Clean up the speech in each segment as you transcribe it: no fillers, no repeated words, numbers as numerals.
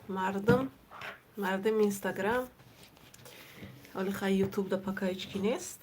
Мардум, мардуми Инстаграм. Ҳоли хай, Ютубда пока ҳеҷ ки нест.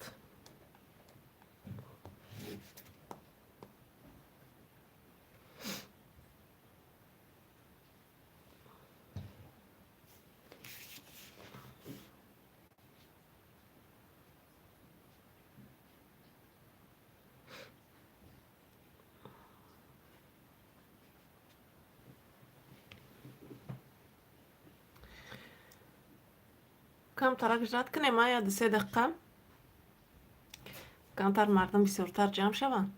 Камтарак ждать кунем, ая 2-се дақиқа. Камтар мардум бисёртар ҷамъ шаванд.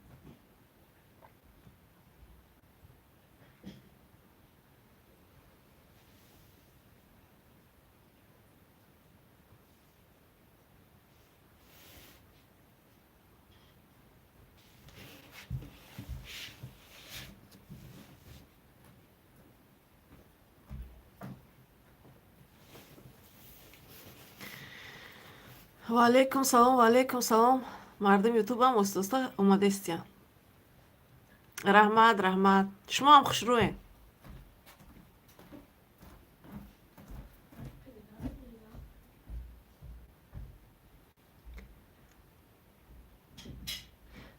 Ва алейкум салом, ва алейкум салом. Мардуми Ютубам оста-оста омадестиян. Раҳмат, раҳмат. Шумо ҳам хушрӯед.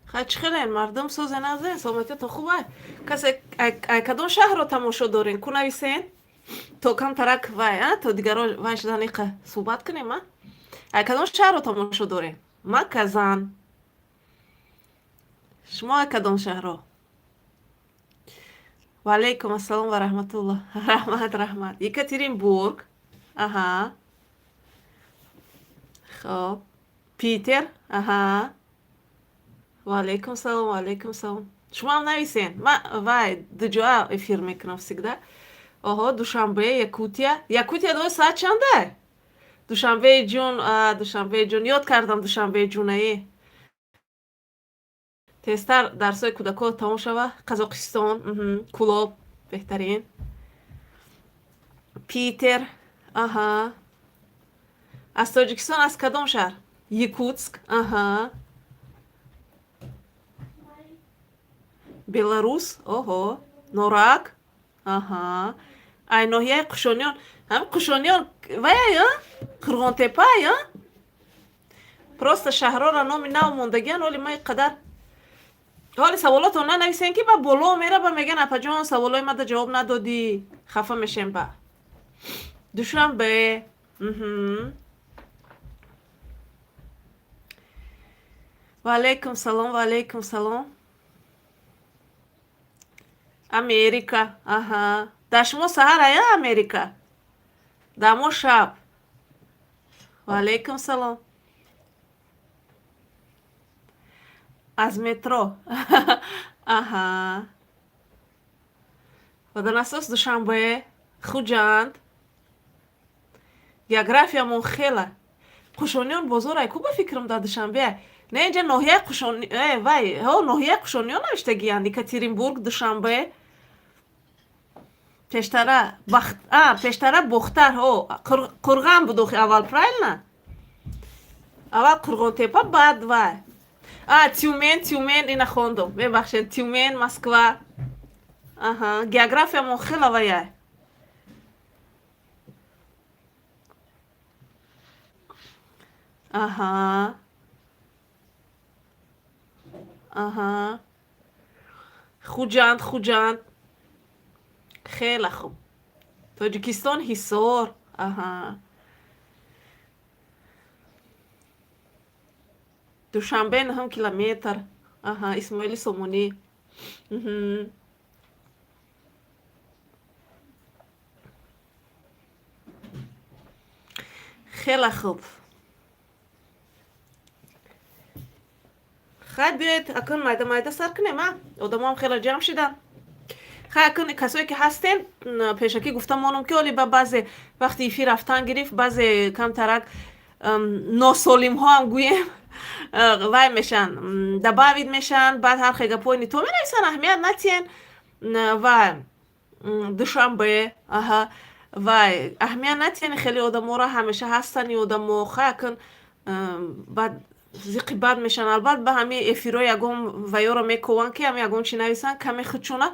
Хай, чӣ хелен, мардум, созе назен, саломатиятон хуб ай? Касе ай кадом шаҳрро тамошо дорен? Ку нависен? То камтарак вай, а? То дигаро вай шудан иқа суҳбат кунем, а? Ай кадом шаҳрро тамошо дорем? Ма Казан. Шумо ай кадом шаҳрро? Ва алейкум ассалом ва раҳматуллоҳ. Раҳмат, раҳмат. Екатеринбург. Аҳа. Хоб. Питер. Аҳа. Ва алейкум салом, ва алейкум салом. Шумо ҳам нависен. Ма вай дуҷоа эфир мекунам всегда. Оҳо, Душанбе, Якутия. Якутия дои соат чандай? Душанбеи ҷун, Душанбеи ҷун. Ёд кардам Душанбеи ҷунаи. Тезтар дарсҳои кӯдакҳо тамом шава. Қазоқистон, Кулоб, беҳтарин. Питер, аҳа. Аз Тоҷикистон аз кадом шаҳр? Якутск, аҳа. Беларус, оҳо. Норак, аҳа. Ай ноҳияи Қушониён. Ҳами Қушониён вай, а? Қурғонтепай, а? Просто шаҳрҳоро номи нав мондагиан, ҳоли ма қадар ҳоли саволотон нанависем, ки ба боло мера, ба меган: «Апаҷон, саволои мада ҷавоб надодӣ», хафа мешем. Ба Душанбе. Ва алейкум салом, ва алейкум салом. Америка, аҳа. Дар шумо саҳар ая Америка, дар мо шаб. Ва алейкум салом. Аз метро, аҳа. Ва дар асос Душанбе, Хуҷанд. Географиямон хела. Қушониён бозор ай ку, ба фикрам, дар Душанбе. Не, инҷа ноҳияи Қушони, вай, ҳо, ноҳияи Қушониён навиштагиянд. Екатеринбург, Душанбе. Пештара бахт, а пештара Бохтар, ҳо, Қурған буд охи аввал, правильно? Аввал Қурғонтепа, баъд вай. А, Тюмен, Тюмен, ина хондум. Мебахшед, Тюмен, Москва. Аҳа, географиямон хела ваяй. Аҳа. Аҳа. Хуҷанд, Хуҷанд. Хеле хуб. Тоҷикистон, Ҳисор. Аҳа. Душанбе, нӯҳум километр. Аҳа, Исмоили Сомонӣ. Мгм. Хеле хуб. Хай, биёед, акун майда майда сар кунем, а? Одамоам хеле ҷамъ шиданд. Хай, акун касое ки ҳастен, пешакӣ гуфта монам, ки оли ба баъзе вақти эфир рафтан гирифт, баъзе камтарак носолимҳоам гӯем, вай мешан, добавить мешан, баъд ҳар хел гапҳои нито менависанд, аҳамият натиҳен. Ва Душанбе, аҳа, вай, аҳамият натиҳен хеле одаморо, ҳамеша ҳастанд ин одамо. Хай, акун баъд зиқи бад мешан, албатта, ба ҳамин эфирҳо ягон ваёро мекованд, ки ҳами ягон чи нависанд, каме худшона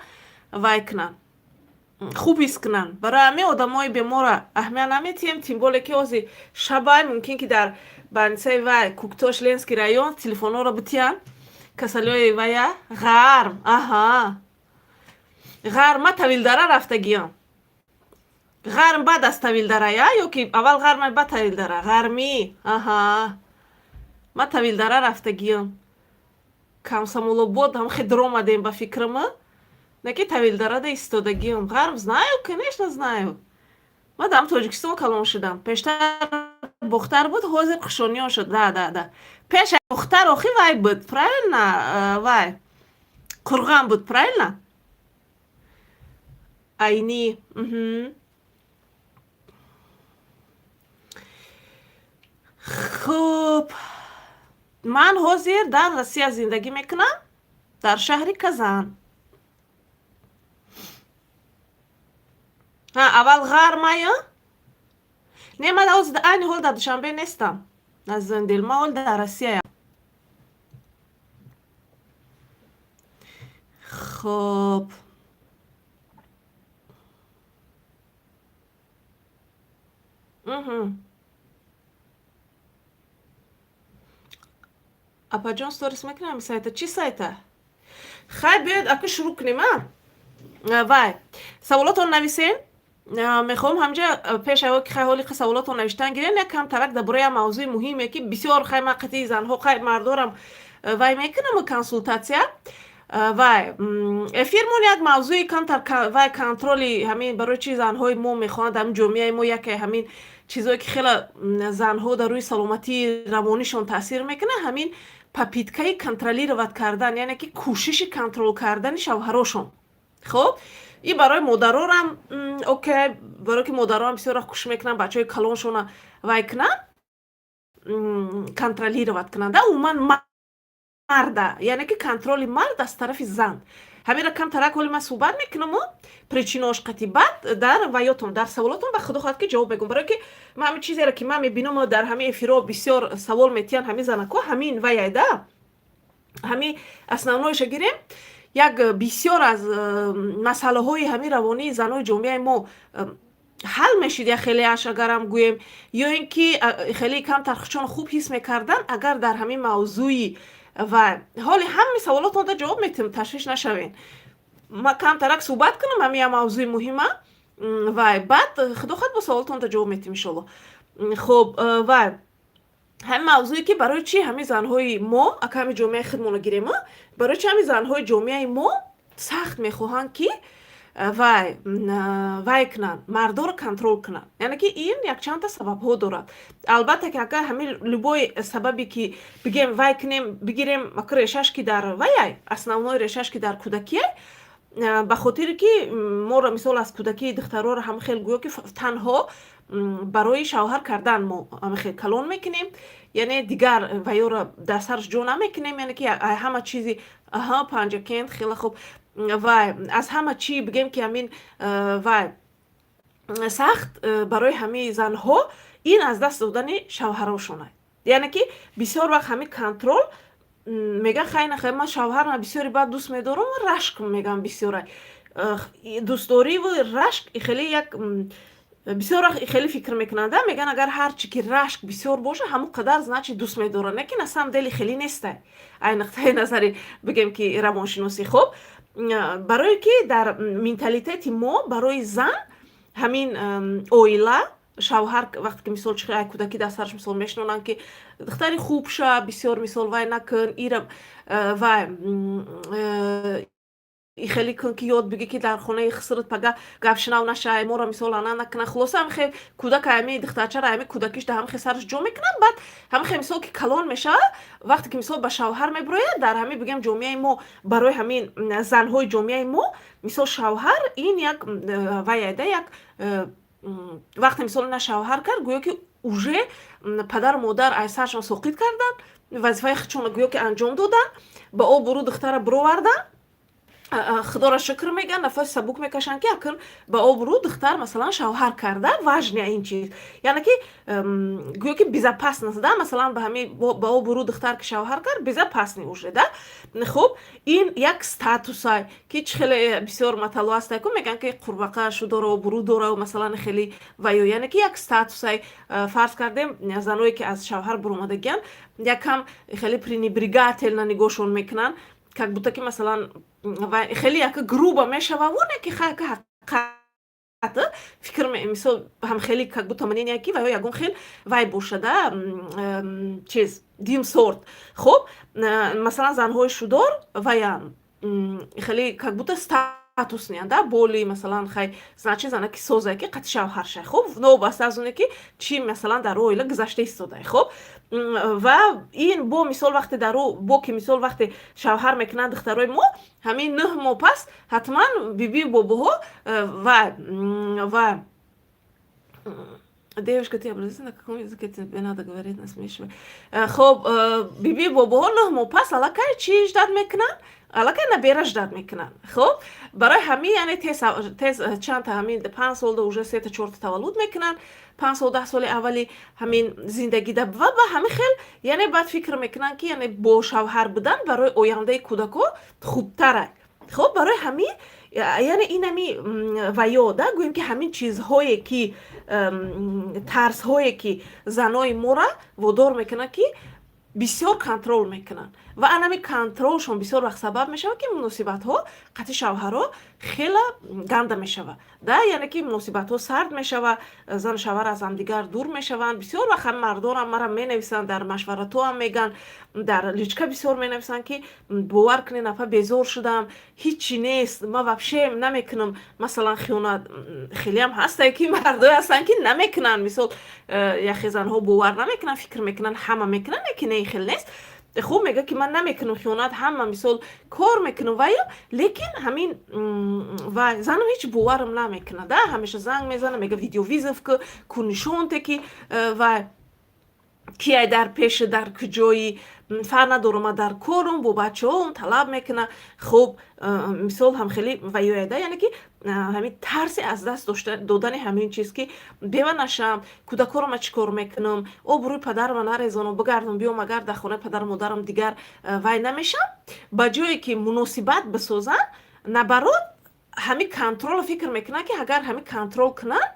вай кунанд. Хуб ҳис кунанд. Барои ҳамин одамои беморра аҳамият наметиҳем, тем более ки ҳозир шабай, мумкин ки дар больницаи вай, Куктош, Ленский район, телефонҳоро битиҳанд касалиҳои вая. Ғарм, аҳа, Ғарм. Ма Тавилдара рафтагиям. Ғарм баъд аз Тавилдара я ё ки аввал Ғарма, баъд Тавилдара? Ғармӣ, аҳа. Ма Тавилдара рафтагиям. Комсомолобод ҳам хе дуромадем, ба фикрама, не ки Тавилдарада истодагиам. Ғарм знаю, конечно, знаю. Ма дар Тоҷикистон калон шудам. Пештар Бохтар буд, ҳозир Қушониён шуд. Да, пеш Бохтар охи вай буд, правильно, вай Қурған буд, правильно, Айни. Хуб, ман ҳозир дар Россия зиндагӣ мекунам, дар шаҳри Казан. Ҳа, аввал Ғармая. Не, ман ҳозир, айни ҳол дар Душанбе нестам, азизони дил, ман ҳол дар Россияям. Хуб. Апаҷон, сторис мекунам ҳами сайта. Чӣ сайта? Хай, биёед, ака, шурӯъ кунем. А вай, саволотон нависен. Мехоҳам ҳамҷа пеш аво ки хай ҳоли саволотон навиштан гирен, як кам тарак дар бораи як мавзӯи муҳиме, ки бисёр хай ман қатъи занҳо, хай мардорам вай мекунам консултатсия. Вай, эфирмон як мавзӯи камтар вай, контроли ҳамин, барои чи занҳои мо мехоҳанд, ҳамин ҷомеаи мо яке ҳамин чизое ки хеле занҳо дар рӯи саломатии равонишон таъсир мекунад, ҳамин попыткаи контролировать кардан, яъне ки кӯшиши контрол кардани шавҳарошон. Хоб, и барои модарорам окей, барое ки модароам бисёр вақт кӯшиш мекунанд бачаҳои калоншона вай кунанд, контролировать кунанд, да, умуман марда, яъне ки контроли мард аз тарафи зан. Ҳаминра камтарак ҳоли ман суҳбат мекунаму причинаош қатъи, баъд дар ваётон, дар саволотон, ба худо хоҳад ки ҷавоб мегӯм, барое ки ман ҳамин чизеро ки ман мебинам, дар ҳамин эфирҳо бисёр савол метиҳанд ҳамин занако, ҳамин ваяйда, ҳамин основнойша гирем. Як бисёр аз масъалаҳои ҳамин равонии занои ҷомеаи мо ҳал мешид, як хелеаш агарам гӯем, ё ин ки хеле камтар худшон хуб ҳис мекарданд, агар дар ҳамин мавзӯи. Ва ҳоли ҳамаи саволотонда ҷавоб метиҳам, ташвиш нашавед. Ма камтарак суҳбат кунам ҳамин як мавзӯи муҳима, вай, баъд худо хоҳад бо саволотонда ҷавоб метиҳем, иншоалло. Хуб, вай, ҳамин мавзӯе ки барои чӣ ҳамин занҳои мо, ака, ҳамин ҷомеаи худмонро гирем, барои чӣ ҳамин занҳои ҷомеаи мо сахт мехоҳанд ки вай кунанд, мардоро контрол кунанд? Яъне ки ин якчандта сабабҳо дорад. Албатта ки агар ҳамин любой сабабе ки бигем, вай кунем, бигирем, ака, решаш ки дар ваяй, основной решаш ки дар кӯдакияй, ба хотире ки моро, мисол, аз кӯдакии духтарҳоро ҳама хел гӯё ки танҳо барои шавҳар кардан мо ҳама хел калон мекунем, яъне дигар ваёро дар сараш ҷо намекунем, яъне ки ҳама чизи, аҳа, Панҷакент, хеле хуб. Вай, аз ҳама чӣ бигем ки ҳамин вай сахт барои ҳамаи занҳо ин аз даст додани шавҳарошона, яъне ки бисёр вақт ҳамин контрол меган. Хай, нахай, ман шавҳарма бисёри бад дӯст медорам, рашк меган, бисёра дӯстдориву рашк хеле як бисёр вақт хеле фикр мекунанд, меган, агар ҳарчи ки рашк бисёр боша, ҳамон қадар, значит, дӯст медорад. Лекин на самом деле хеле нестай, ай нуқтаи назари бигем ки равоншиносӣ. Хуб, барое ки дар менталитети мо барои зан ҳамин оила, шавҳар, вақте ки, мисол, чи ай кӯдакӣ дар сараш, мисол, мешинонанд ки духтари хуб ша, бисёр, мисол, вай накун, ира вай хеле кун ки ёд бигӣ ки дар хонаи хисрат пага гапшинав нашай, моро, мисол, ана накуна. Хулоса, ҳамихе кӯдак, ҳами духтарчара ҳами кӯдакиш да ҳамихе сараш ҷо мекунанд. Баъд ҳамихе, мисол, ки калон мешавад, вақте ки, мисол, ба шавҳар мебирояд, дар ҳами, бигем, ҷомеаи мо, барои ҳамин занҳои ҷомеаи мо, мисол, шавҳар ин як ваяйда, як вақте, мисол, ина шавҳар кард, гӯё ки уже падару модар аз саршон соқит карданд, вазифаи худшонро гӯё ки анҷом доданд, ба обурӯ духтара бироварданд. Худоро шукр мегӯянд, нафаси сабук мекашанд, ки акн ба обрӯ духтар, масалан, шавҳар карда. Важный ин чиз, яъне ки гӯё ки безопасность да, масалан, ба ҳами ба обрӯ духтар ки шавҳар кард, безопасный уже да. Хуб, ин як статусай, ки чӣ хеле бисёр матало ҳастай ку, мегӯянд, ки қурбақа шудора, обрӯ дора, масалан, хеле ва ё яъне ки як статусай. Фарз кардем, заное ки аз шавҳар баромадагиянд, якам хеле пренебрегательно нигоҳшон мекунанд, как будто ки, масалан, хеле як грубо мешава, воне ки ҳақиқат фикр, мисол, ҳам хеле как будто мнение ки ва ё ягон хел вай бошада, чиз дим сорт. Хуб, масалан, занҳои шудор ваян хеле как будто статусный янд да, боли, масалан, хай, значит, занаки созае, ки қати шавҳаршай. Хуб, новобаста аз оне ки чӣ, масалан, дар оила гузашта истодай. Хуб, ва ин бо мисол, вақте дар бо ки, мисол, вақте шавҳар мекунанд духтарои мо, ҳамин 9 моҳ пас ҳатман бибию бобоҳо ва Девушка, ты образуйся, на каком языке тебе надо говорить, насмешивай. Хоб, бибию бобоҳо 9 моҳ пас аллакай чӣ ждать мекунанд? Аллакай набера ждать мекунанд. Хуб, барои ҳамин, яъне тез тез чандта, ҳамин 5 солда уже сета, чорта таваллуд мекунанд, 5 сол, 10 соли аввали ҳамин зиндагида. Ва ба ҳамин хел, яъне баъд фикр мекунанд, ки яъне бо шавҳар будан барои ояндаи кӯдакҳо хубтарай. Хуб, барои ҳамин, яъне инами ва ё да, гӯем ки ҳамин чизҳое ки тарсҳое ки занои мора водор мекунанд, ки бисёр контроль мекунанд, ва анами контролшон бисёр вақт сабаб мешавад, ки муносибатҳо қати шавҳарҳо хела ганда мешавад да, яъне ки муносибатҳо сард мешава, зану шавҳар аз ҳамдигар дур мешаванд. Бисёр вақт ҳами мардонам мара менависанд, дар машваратҳоам мегӯянд, дар личка бисёр менависанд, ки бовар кунед, апа, безор шудам, ҳичи нест, ман вообще намекунам, масалан, хиёнат. Хелеам ҳастае, ки мардое ҳастанд, ки намекунанд. Мисол, яхе занҳо бовар намекунанд, фикр мекунанд, ҳама мекунанд, лекин не, хел нест. Хуб, мега, ки ман намекунам хиёнат, ҳама, мисол, кор мекунам вая, лекин ҳамин ва занам ҳеҷ боварам намекунад да, ҳамеша занг мезана, мега, видеовызов ку, нишонте, ки ва кияй дар пеши, дар куҷои, фарқ надорам, ман дар корум, бо бачаҳом талаб мекунам. Хуб, мисол, ҳам хеле ваёяда, яъне ки ҳамин тарси аз даст додани ҳамин чиз, ки бева нашам, кӯдакҳоро ман чӣ кор мекунам, обрӯи падарама нарезонам, бигардам, биём, агар дар хонаи падару модарам дигар вай намешам. Ба ҷое ки муносибат бисозанд, наоборот, ҳамин контролро фикр мекунанд, ки агар ҳамин контроль кунанд,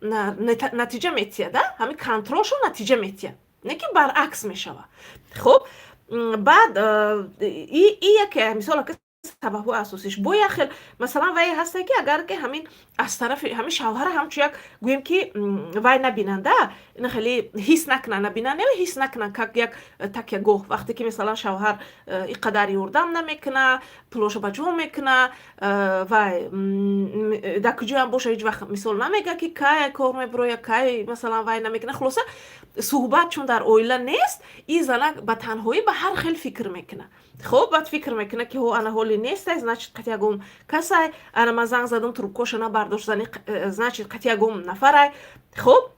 натиҷа метиҳад да, ҳамин контролшон натиҷа метиҳад, не ки баръакс мешавад. Хуб, баъд и яке, мисол, сабабҳои асосиш. Бо як хел, масалан, вае ҳасте, ки агар ки ҳамин аз тарафи ҳамин шавҳара ҳамчун як, гӯем ки, вай набинанда, ина хеле ҳис накунанд, набинанд, ҳис накунанд, как як такягоҳ. Вақте ки, масалан, шавҳар ин қадар ёрдам намекуна, пулоша ба ҷо мекуна, вай дар куҷоям боша, ҳеҷ вақт, мисол, намега, ки кай кор мебироя, кай, масалан, вай намекуна. Хулоса, суҳбат чун дар оила нест, ин занак ба танҳоӣ ба ҳар хел фикр мекунад. Хуб, баъд фикр мекунад, ки ҳо, ана ҳоли нестай, значит, қати ягон касай, ана ман занг задам, трубкоша набардошт, значит, қати ягон нафарай. Хуб,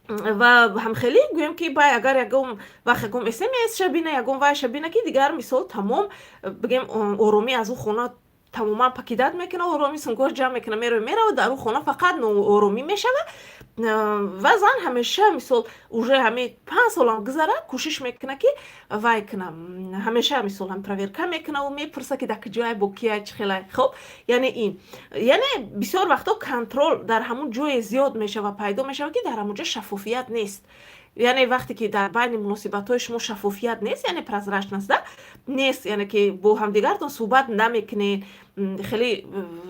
ва ҳамхелӣ, гӯем ки, бай агар ягон вақт ягон смс шабина, ягон вай шабина, ки дигар, мисол, тамом, бигем, оромӣ аз ӯ хона тамоман покидать мекунад, оромӣ сумкош ҷамъ мекунад, мерава, мерава, дар ӯ хона фақат ноороми мешавад. Ва зан ҳамеша, мисол, уже ҳамин 5 солам гузара, кӯшиш мекунад, ки вай кунам, ҳамеша, мисол, ҳам проверка мекунаву мепурса, ки дар куҷоай, бо кияй, чӣ хелай. Хоб, яъне ин, яъне бисёр вақтҳо контроль дар ҳамун ҷое зиёд мешава, пайдо мешавад, ки дар ҳамун ҷо шаффофият нест. Яъне вақте ки дар байни муносибатҳои шумо шаффофият нест, яъне прозрачность да нест, яъне ки бо ҳамдигартон суҳбат намекунед, хеле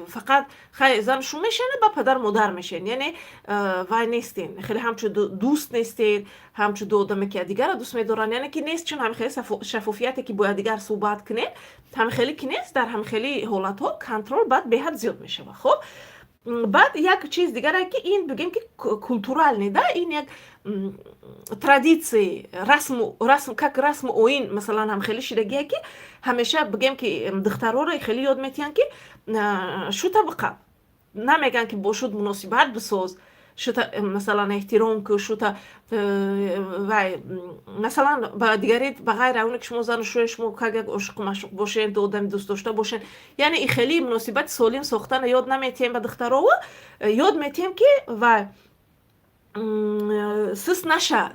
фақат хай зан шу мешавед, ба падару модар мешавед, яъне вай нестен, хеле ҳамчун дӯст нестед, ҳамчун ду одаме, ки якдигарро дӯст медоранд, яъне ки нест. Чун ҳамин хеле шаффофияте, ки бо якдигар суҳбат кунед, ҳамин хеле ки нест, дар ҳамин хели ҳолатҳо контроль баъд беҳад зиёд мешавад. Хоб, баъд як чиз дигаре, ки ин, бигем, ки культуральный да, ин як традиции, расму расм, как расму оин, масалан, ҳам хеле шидагие, ки ҳамеша, бигем, ки духтарҳоро хеле ёд метиҳанд, ки шута биқаб, намегӯянд, ки бо шуд муносибат бисоз. Шута, масалан, эҳтиром ку шута, вай, масалан, ба дигаре, ба ғайр оне ки шумо зану шӯе, шумо как як ошиқу маъшуқ бошен, ду одами дӯст дошта бошен. Яъне и хеле муносибати солим сохтана ёд наметиҳем ба духтарову, ёд метиҳем, ки вай сис наша,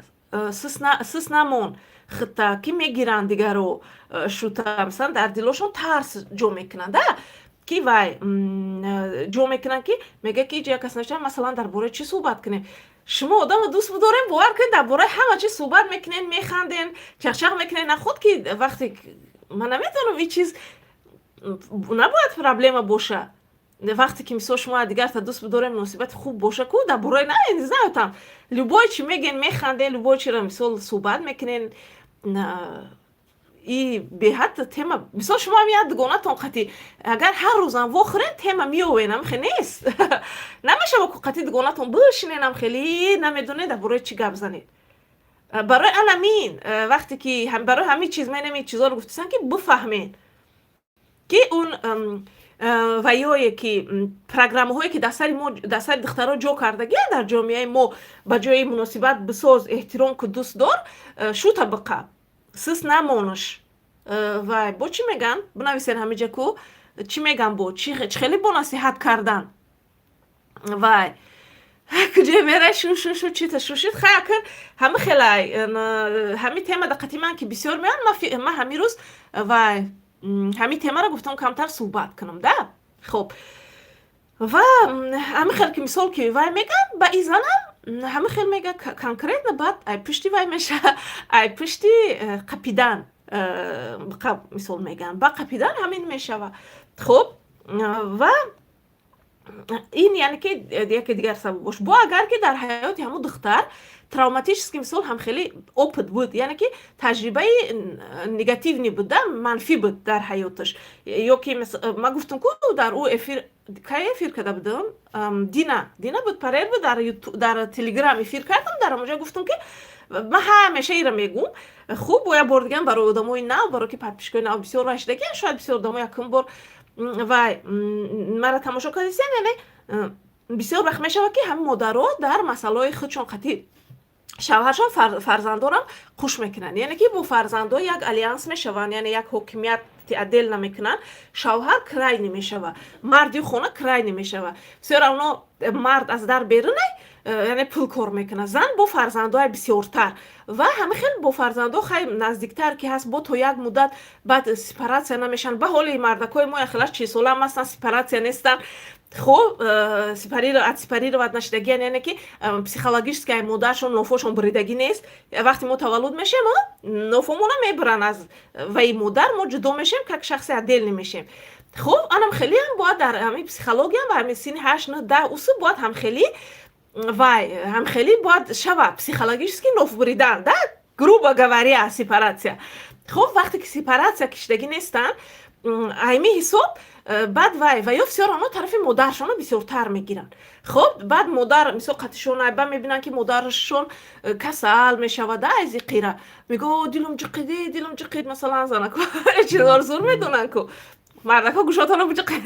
сис намон хита, ки мегиранд дигаро шута. Масалан, дар дилошон тарс ҷо мекунанд, да, ки вай ҷо мекунанд, ки мега, ки иҷа як кас навишта, масалан, дар бораи чӣ суҳбат кунем? Шумо одамо дӯст бидорем, бовар кунед, дар бораи ҳама чиз суҳбат мекунем, механдем, чақчақ мекунем. На худ ки вақте ман наметавонам, ин чиз набояд проблема боша. Вақте ки, мисол, шумо дигарта дӯст бидорем, муносибати хуб боша ку, дар бораи, на не знаю, там любой чи мегӯен, механдем, любой чиро, мисол, суҳбат мекунем. И беҳад тема, мисол, шумо ҳам як дугонатон қати агар ҳар рӯзам вохӯрен, тема меовен, ам хе нест, намешава ку қати дугонатон бишиненам, хеле намедонед дар бораи чӣ гап занед. Барои анамин вақте ки барои ҳамин чиз мен ҳамин чизоро гуфтасам, ки бифаҳмен, ки он ваёе ки программаҳое ки дар сари мо, дар сари духтаро ҷо кардагианд дар ҷомеаи мо, ба ҷои муносибат бисоз, эҳтиром ку, дӯст дор, шута биқаб, сис намонаш. Вай, бо чӣ меган? Бинависен ҳамиҷа ку, чӣ меган, бо чӣ хеле бо насиҳат кардан. Вай, куҷое мерай? Шу, шу, шу, чита шушид. Хай, акн ҳами хелай ҳами тема дақати ман ки бисёр меояд, ман ҳамин рӯз вай ҳамин темаро гуфтам, камтар суҳбат кунам, да. Хоб, ва ҳамин хел ки, мисол, ки вай меган ба и занам, ҳамин хел мега конкретно, баъд ай пушти вай меша, ай пушти қапидан, мисол, меган, ба қапидан ҳамин мешава. Хуб, ва ин яъне ки яке дигар сабаб бош. Бо агар ки дар ҳаёти ҳамун духтар травматический, мисол, ҳам хеле опыт буд, яъне ки таҷрибаи негативный буд, да, манфӣ буд дар ҳаёташ, ё ки ман гуфтам ку дар ӯ эфир, кай эфир карда будам, дина буд, парер буд, дар Телеграм эфир кардам, дар ҳамонҷо гуфтам, ки ман ҳамеша ира мегӯм. Хуб, бо як бор дигам барои одамои нав, барои ки подписчикои нав бисёр вашидагиан, шояд бисёр одамо якум бор вай мара тамошо кардисиян. Яъне бисёр вақт мешавад, ки ҳамин модаро дар масъалаҳои худшон қатъи шавҳаршон фарзандорам қуш мекунанд, яъне ки бо фарзандо як альянс мешаванд, яъне як ҳокимияти отдельно мекунанд. Шавҳар крайний мешава, марди хона крайний мешава. Всё равно мард аз дар берунай, яъне пул кор мекунад, зан бо фарзандои бисёртар ва ҳама хел бо фарзандо хай наздиктар ки ҳаст, бо то як муддат баъд сепарация намешаванд. Ба ҳоли мардакои мо яхелаш 40 солаам ҳастанд, сепарация нестанд. Хуб, отсепарировать нашидагиан, яъне ки психологически модаршон нофошон буридагӣ нест. Вақте мо таваллуд мешем, нофомона мебуранд аз ваи модар, мо ҷудо мешем, как шахси отдельный мешем. Хуб, анам хелеам бояд дар ҳамин психологиям ва ҳамин синни 8, 9, 10 усу бояд ҳамхелӣ вай, ҳамхелӣ бояд шава психологически ноф буридан, да, грубо говоря, сепарация. Хуб, вақте ки сепарация кишидагӣ нестанд, айми ҳисоб баъд вай ва ё всё равно тарафи модаршонро бисёртар мегиранд. Хуб, баъд модар, мисол, қатишон айба мебинанд, ки модарашон касал мешавад, айзи қира мега: «Дилам ҷиқиди, дилам ҷиқид». Масалан, занако чизор зур медонанд ку, мардако гӯшотонро буҷиқид.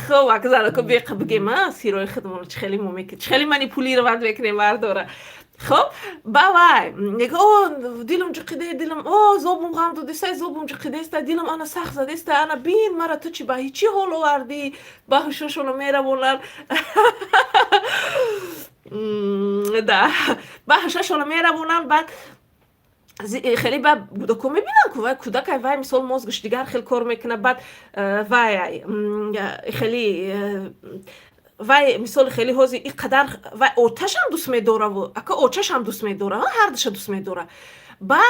Хуб, ак занако беқа бигем, сирои худмон чӣ хеле мо чӣ хеле манипулировать мекунем мардора. Хуб, ба вай мега: «О, дилам ҷиқиде, дилам, о, зобум ғам додеста, зобум ҷиқидеста, дилам ана сахт задеста, ана бин мара, ту чӣ ба ҳичи ҳол овардӣ». Ба ҳушошоно меравонанд, да, ба ҳушошоно меравонанд. Баъд хеле ба кӯдако мебинанд ку, вай кӯдакай, вай, мисол, мозгаш дигар хел кор мекунад. Баъд вай хеле вай, мисоли, хеле ҳози и қадар вай оташам дӯст медораву ака очашам дӯст медора, ҳардуша дӯст медора. Ба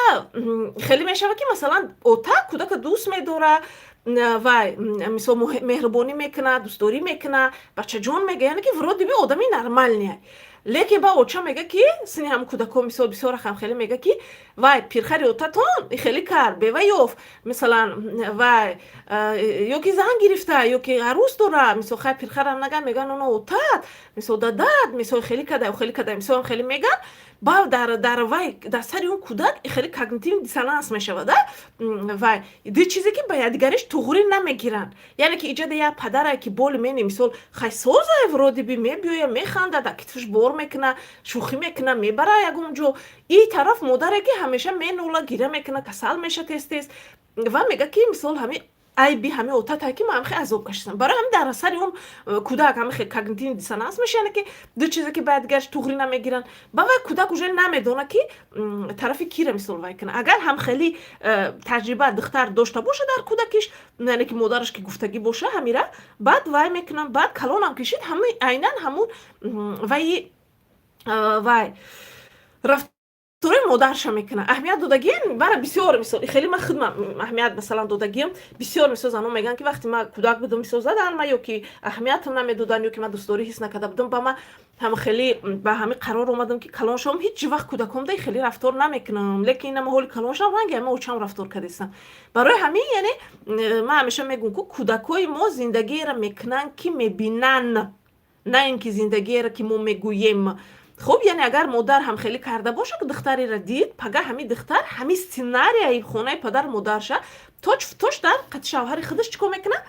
хеле мешавад, ки, масалан, ота кӯдака дӯст медора, вай, мисол, меҳрубонӣ мекунад, дӯстдорӣ мекунад, бачаҷон мега, яъне ки вроде бы одами нормальный. Лекин ба оча мега, ки сини ҳамн кӯдакҳо, мисол, бисёр рақам хеле мега, ки вай пирхари отатон хеле кард, бева ёфт, мисалан, вай ё ки зан гирифта, ё ки арӯс дора. Мисол, хай, пирхарам наган, меган оно отат, мисол, дадат, мисол, хеле када, хеле када, мисол, хеле меган. Ба дар вай, дар сари он кӯдак хеле когнитивный диссонанс мешавад. Вай ду чизе, ки ба якдигариш туғрӣ намегиранд. Яъне ки иҷода як падарае, ки боли мени, мисол, хай, созае, вроде бы мебиёя, механда, дар китфаш бор мекуна, шӯхӣ мекуна, мебара ягон ҷо. И тараф модаре, ки ҳамеша менола, гиря мекуна, касал меша тез тез ва мега, ки мисол, ҳами айби ҳами отатае, ки ман ҳамихе азоб кашидам. Барои ҳамин дар сари он кӯдак ҳамихе когнитивный диссонанс меша, яъне ки ду чизе, ки ба якдигарш туғрӣ намегиранд. Ба вай кӯдак уже намедона, ки тарафи кира, мисол, вай кунад. Агар ҳам хеле таҷриба духтар дошта боша дар кӯдакиш, яъне ки модараш ки гуфтагӣ боша ҳамира, баъд вай мекунам, баъд калонам кишид, ҳами айнан ҳамун ваи вай рафтори модарша мекунад. Аҳамият додагием бара бисёр, мисол, хеле ман худмам аҳамият, масалан, додагием. Бисёр, мисол, занон мегӯянд, ки вақте ман кӯдак будам, мисол, задан ма ё ки аҳамиятам намедоданд, ё ки ман дӯстдорӣ ҳис накарда будам. Ба ман ҳама хеле ба ҳамин қарор омадам, ки калон шавам, ҳеҷ вақт кӯдакомда хеле рафтор намекунам. Лекин инама ҳоли калон шавам, ранги ҳама очам рафтор кардастам. Барои ҳамин, яъне, ман ҳамеша мегӯм, ку кӯдакҳои мо зиндагиеро мекунанд, ки мебинанд, на ин ки зиндагиеро, ки мо мегӯем. Хуб, яъне агар модар ҳам хеле карда боша, ки духтареро дид, пага ҳамин духтар ҳамин сценарияи хонаи падару модарша точ в точ дар қати шавҳари худаш чӣ кор мекунад?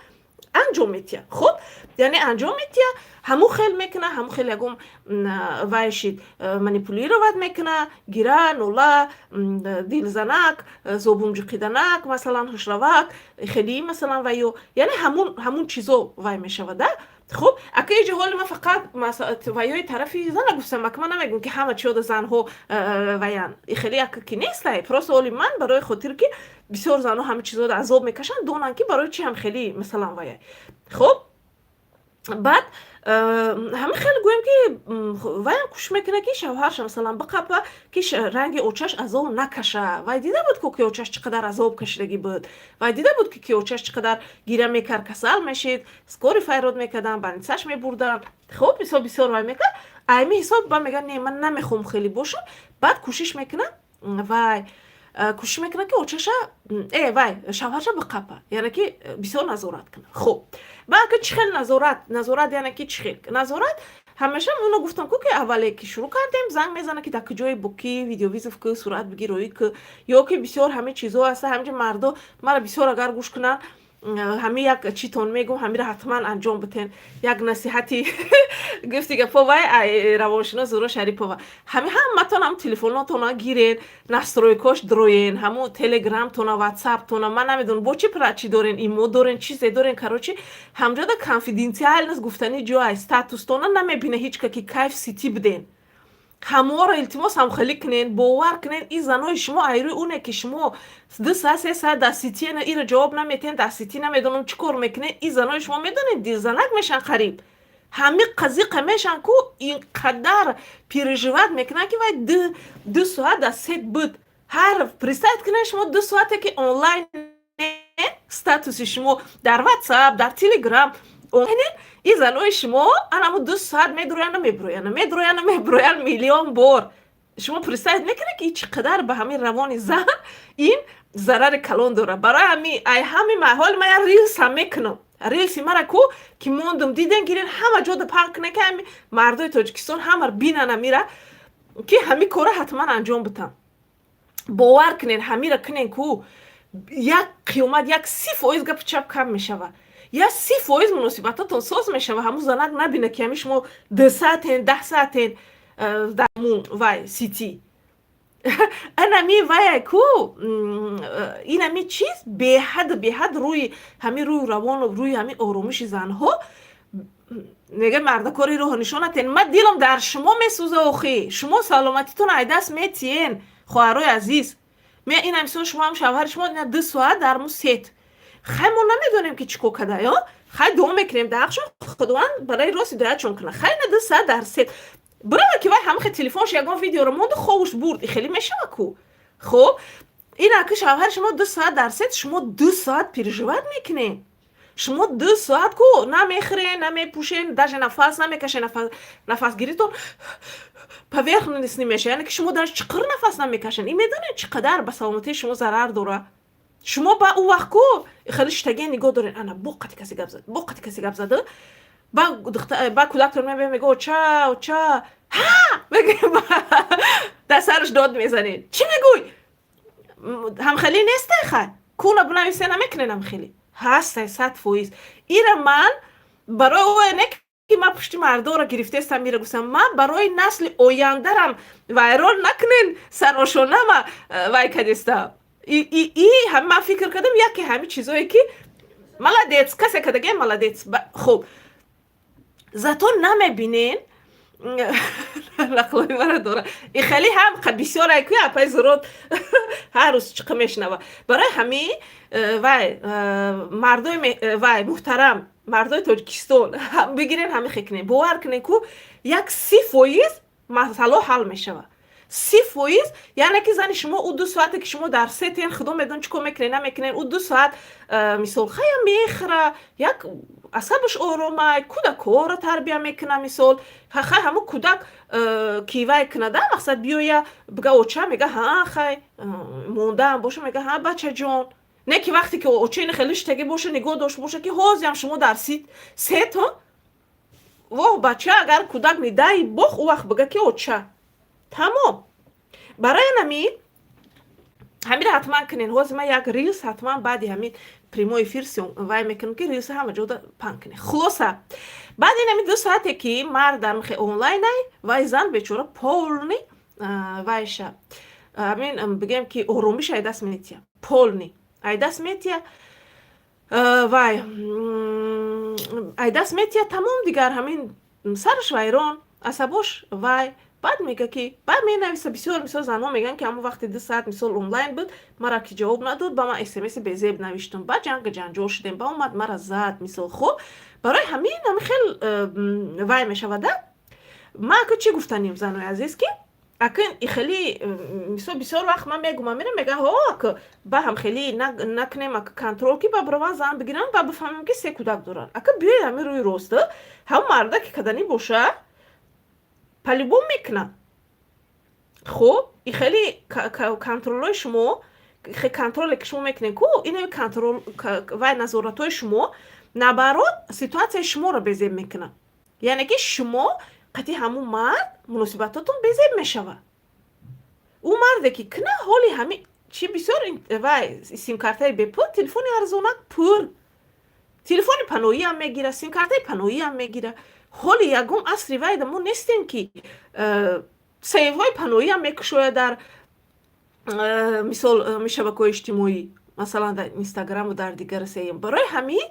Анҷом метиҳад. Хуб, яъне анҷом метиҳад, ҳамун хел мекуна, ҳамун хел ягон вай шид, манипулировать мекуна, гира, нола, дилзанак, зобунҷиқиданак, масалан, ҳушравак хеле, масалан, вайё, яъне ҳамун чизо вай мешавад. Хуб, ака, иҷа ҳоли ман фақат ваёи тарафи зана гуфтам. Ака, ман намегӯм, ки ҳама чиёда занҳо ваян, хеле ака ки нестай. Просто ҳоли ман барои хотир, ки бисёр занҳо ҳама чизода азоб мекашанд, донанд, ки барои чи ҳам хеле, масалан, ваяй. Хуб, баъд ҳамин хеле гӯем, ки ваям кӯшиш мекунад, ки шавҳарша, масалан, биқапа, ки ранги очаш азоб накаша. Вай дида буд ку, ки очаш чӣ қадар азоб кашидагӣ буд. Вай дида буд, ки очаш чӣ қадар гиря мекард, касал мешид, скорый файрод мекарданд, больницаш мебурданд. Хуб, мисол, бисёр вай мекард. Айми ҳисоб ба мегӯяд: «Не, ман намехоҳам хеле бошам». Баъд кӯшиш мекунад, вай кӯшиш мекунад, ки очаша вай шавҳарша биқапа, яъне ки бисёр назорат кунад. Хуб, баъд ки чӣ хел назорат? Назорат, яъне ки чӣ хел назорат? Ҳамеша оно гуфтам ку, ки аввале ки шурӯъ кардем, занг мезана, ки дар куҷое, бо ки видеовызов ку, сурат бигир, роӣ ку, ё ки бисёр ҳамин чизҳо ҳаста. Ҳаминҷа мардо мара бисёр агар гӯш кунанд, ҳамин як читон мегӯм, ҳамира ҳатман анҷом битен. Як насиҳати гуфти гапо вай равоншинос Зуро Шарипова: ҳами ҳаматон ҳам телефонотона гирен, настройкош дроен, ҳамун Телеграмтона, Ватсаптона, ман намедонам, бо чӣ чӣ дорен, имо дорен, чизе дорен. Короче, ҳамҷода конфиденциальность гуфтани ҷой, статустона намебина ҳеҷ ка, ки кайф сити биден. Ҳаморо, илтимос, ҳамхелӣ кунен. Бовар кунен, ин занои шумо айрӯи оне, ки шумо 2 саат, 3 саат дар сети ира ҷавоб наметиҳен, дар сети намедонам чӣ кор мекунен, ин занои шумо, медонед, дилзанак мешан, қариб ҳами қазиқа мешан ку, ин қадар переживать мекунанд, ки вай 2 соат дар сеть буд. Ҳар представить кунед, шумо 2 соате ки онлайн, статуси шумо дар Ватсап, дар Телеграм, ин занои шумо анамо 2 соат медурояну мебурояну, медурояну мебуроян миллион бор. Шумо представить мекунед, ки чӣ қадар ба ҳамин равони зан ин зарари калон дорад. Барои ҳами ай ҳами ҳоли ман як рилсам мекунам. Рилси мара ку, ки мондум, диден, гирен, ҳама ҷода паҳн кунед, ки ҳами мардои Тоҷикистон ҳамар бинан амира, ки ҳами кора ҳатман анҷом битам. Бовар кунед, ҳамира кунен ку, як қиёмат, як 30% гапи чап кам мешавад, я 30% муносибататон соз мешава. Ҳамун занак набина, ки ҳами шумо 2 саатен, 10 саатен дар ҳамун вай сети. Анами вая ку, инами чиз беҳад, беҳад рӯи ҳамин, рӯи равону рӯи ҳамин оромиши занҳо. Мега: «Мардакори роҳ нишонатен». Ма дилам дар шумо месӯза. Охи, шумо саломатитон айдаст метиен, хоҳарои азиз. Ме ин мисол, шумо ҳам, шавҳари шумо ина 2 соат дар му сеть. Хай, мо намедонем, ки чӣ кор када ё. Хай, дуо мекунем, даҳшон Худованд барои рост ҳидоятшон кунад. Хай, ина 2 соат дар сеть бирава, ки вай ҳамахе телефонш ягон видеоро монду, ховуш бурд, хеле мешава ку. Хуб, ин аки шавҳари шумо 2 соат дар сеть, шумо 2 соат переживать мекунед. Шумо 2 соат ку намехӯрен, намепӯшен, даже нафас намекашен, нафасгиритон поверхностный меша, яъне ки шумо даже чиқир нафас намекашен. Ин медонед, чӣ қадар ба саломатии шумо зарар дора? Шумо ба ӯ вақт ку хеле шитагия нигоҳ дорен: ана бо қати касе гап зад, бо қати касе гап зада. Ба кӯдактон мебия, мега: «Оча, оча», ҳа, дар сараш дод мезанед: «Чӣ мегӯй?» Ҳамхелӣ нестай? Хай, куна бинависе, намекунен? Ҳамхелӣ ҳастай, 100%. Ира ман барои ое не ки ман пушти мардоро гирифтестам, ира гуфтам ман барои насли ояндарам вайрон накунен сарошонама вай кадестам. И ман фикр кардам, яке ҳами чизое ки молодец, касе кадаге, молодец. Хуб, зато намебинен, нақлои мара дора и хеле ҳам бисёр ку апай зурот ҳар рӯз чиқа мешунава. Барои ҳами вай мардои вай, муҳтарам мардои Тоҷикистон, бигирен, ҳами хекунен, бовар кунен, ку як 30% масъало ҳал мешавад. 30%, яъне ки зани шумо ӯ 2 соате ки шумо дар сетен, худо медон чӣ кор мекунен, намекунен, ӯ 2 соат мисол хая мехӯра, як асабаш оромай, кӯдакҳоро тарбия мекуна. Мисол, хай, ҳамун кӯдак ки вай кунада, мақсад, биёя бига: «Оча», мега: «Ҳа, хай», мондаам боша, мега: «Ҳа, бачаҷон». Не ки вақте ки очаини хеле штаге боша, нигоҳ дошта боша, ки ҳозиам шумо дар сето воҳ, бача, агар кӯдак нидаи бох, ӯ вақт бига ки «оча», тамом. Барои нами ҳамира ҳатман кунен. Ҳозир ман як рилс ҳатман баъди ҳамин прямой эфир вай мекунам, ки рилса ҳама ҷода пан кунем. Хулоса, баъди ин ҳамин 2 соате ки мард дар онлайнай, вай зан бечора полный вайша, ҳамин бигем ки оромиш ай даст метия, полный ай даст метия, вай ай даст метия, тамом. Дигар ҳамин сараш вайрон, асабош вай. Баъд мега ки, баъд менависа. Бисёр, мисол, занҳо мегӯянд, ки ҳамон вақти 2 саат, мисол, онлайн буд, мара ки ҷавоб надод, ба ман смси безеб навиштум, баъд ҷанга ҷанҷол шудем, ба омад мара зад, мисол. Хуб, барои ҳамин ҳами хел вай мешавада. Ман ака чӣ гуфтанем, занои азиз, ки акн хеле, мисол, бисёр вақт ман мегумам, мера мега: «Ҳо, ак ба ҳам хеле накунем, ака контрол ки ба бирован зан бигирам, ба бифаҳмем, ки се кӯдак доранд». Ака, биёед, ҳамин рӯи рост, ҳамон марда ки каданӣ боша, по-любому мекунад. Хуб, и хеле контролҳои шумо, контроле ки шумо мекунед ку, ин контрол вай назоратҳои шумо, наоборот, ситуатсияи шуморо безеб мекунад, яъне ки шумо қатъи ҳамун мард муносибатотон безеб мешавад. Ӯ марде ки кина, ҳоли ҳами чи бисёр вай симкартаи бепул, телефони арзонак, пур телефони паноиам мегира, симкартаи паноиам мегира. Ҳоли ягон асри вайда мо нестем, ки саҳифаҳои паноиам мекушояд дар мисол шабакаҳои иҷтимоӣ, масалан, дар Инстаграму дар дигар саҳифа. Барои ҳамин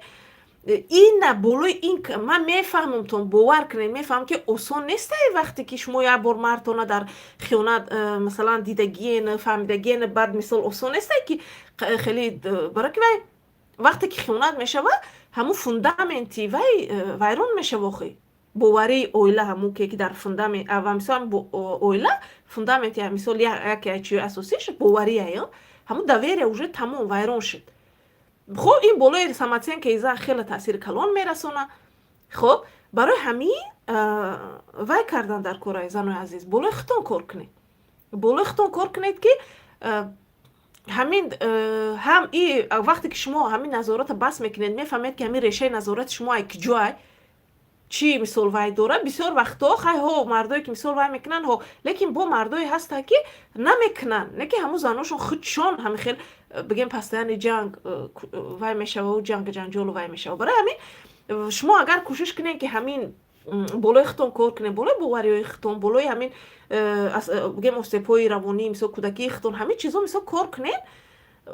ина болои ин ман мефаҳмамтон, бовар кунед, мефаҳмам, ки осон нестай. Вақте ки шумо як бор мардтона дар хиёнат масалан дидагиен, фаҳмидагиен, баъд, мисол, осон нестай, ки хеле, барои ки вай вақте ки хиёнат мешавад, ҳамун фундаменти вай вайрон мешава. Охи, боварии оила, ҳамун ки дар фундамент ва мисол оила фундаменти, мисол, яке чизи асосиш бовария, ҳамун доверие уже тамом вайрон шуд. Хуб, ин болои самооценкаи зан хеле таъсири калон мерасонад. Хуб, барои ҳамин вай кардан дар кораи, занои азиз, болои худтон кор кунед, болои худтон кор кунед, ки ҳамин ҳам и вақте ки шумо ҳамин назоратро бас мекунед, мефаҳмед, ки ҳамин решаи назорати шумо ай киҷоай, чӣ, мисол, вай дорад. Бисёр вақтҳо, хай, ҳо, мардое ки, мисол, вай мекунанд, ҳо, лекин бо мардое ҳастанд, ки намекунанд, не ки ҳамун заношон худшон ҳамин хел, бигем, постоянный ҷанг вай мешавау ҷанг ҷанҷолу вай мешава. Барои ҳамин шумо агар кӯшиш кунед, ки ҳамин болои худтон кор кунед, болои бовариҳои худтон, болои ҳамин бигем осебҳои равонӣ, мисол, кӯдакии худтон, ҳамин чизо, мисол, кор кунед,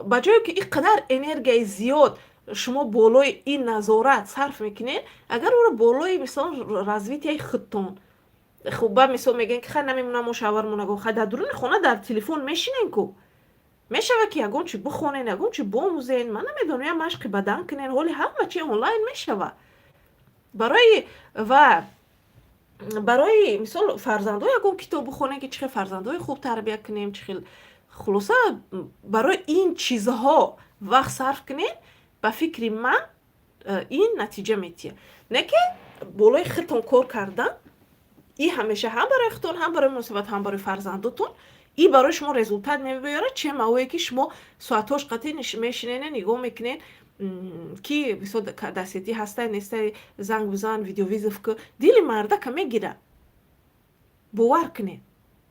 ба ҷое ки ин қадар энергияи зиёд шумо болои ин назорат сарф мекунед, агар ӯро болои, мисол, развитияи худтон. Хуб, ба мисол мегӯянд, ки хай, намемонам, мо шавҳармон нагӯ. Хай, дар дуруни хона дар телефон мешинен ку, мешавад, ки ягон чи бихонен, ягон чи бомӯзен, ман намедонам, як машқи бадан кунен. Ҳоли ҳама чи онлайн мешавад. Барои ва барои, мисол, фарзандҳо ягон китоб бихонем, ки чӣ хел фарзандҳои хуб тарбия кунем, чӣ хел. Хулоса, барои ин чизҳо вақт сарф кунем, ба фикри ман. Ин натиҷа метиҳад. Не ки болои худтон кор кардан, и ҳамеша ҳам барои худтон, ҳам барои муносибат, ҳам барои фарзандотон и барои шумо результат мебиёрад, чем авое ки шумо соатҳош қатъи мешинене, нигоҳ мекунед, ки мисол дар сети ҳастай, нестай, занг бизан, видеовызов ку. Дили мардака мегира, бовар кунед,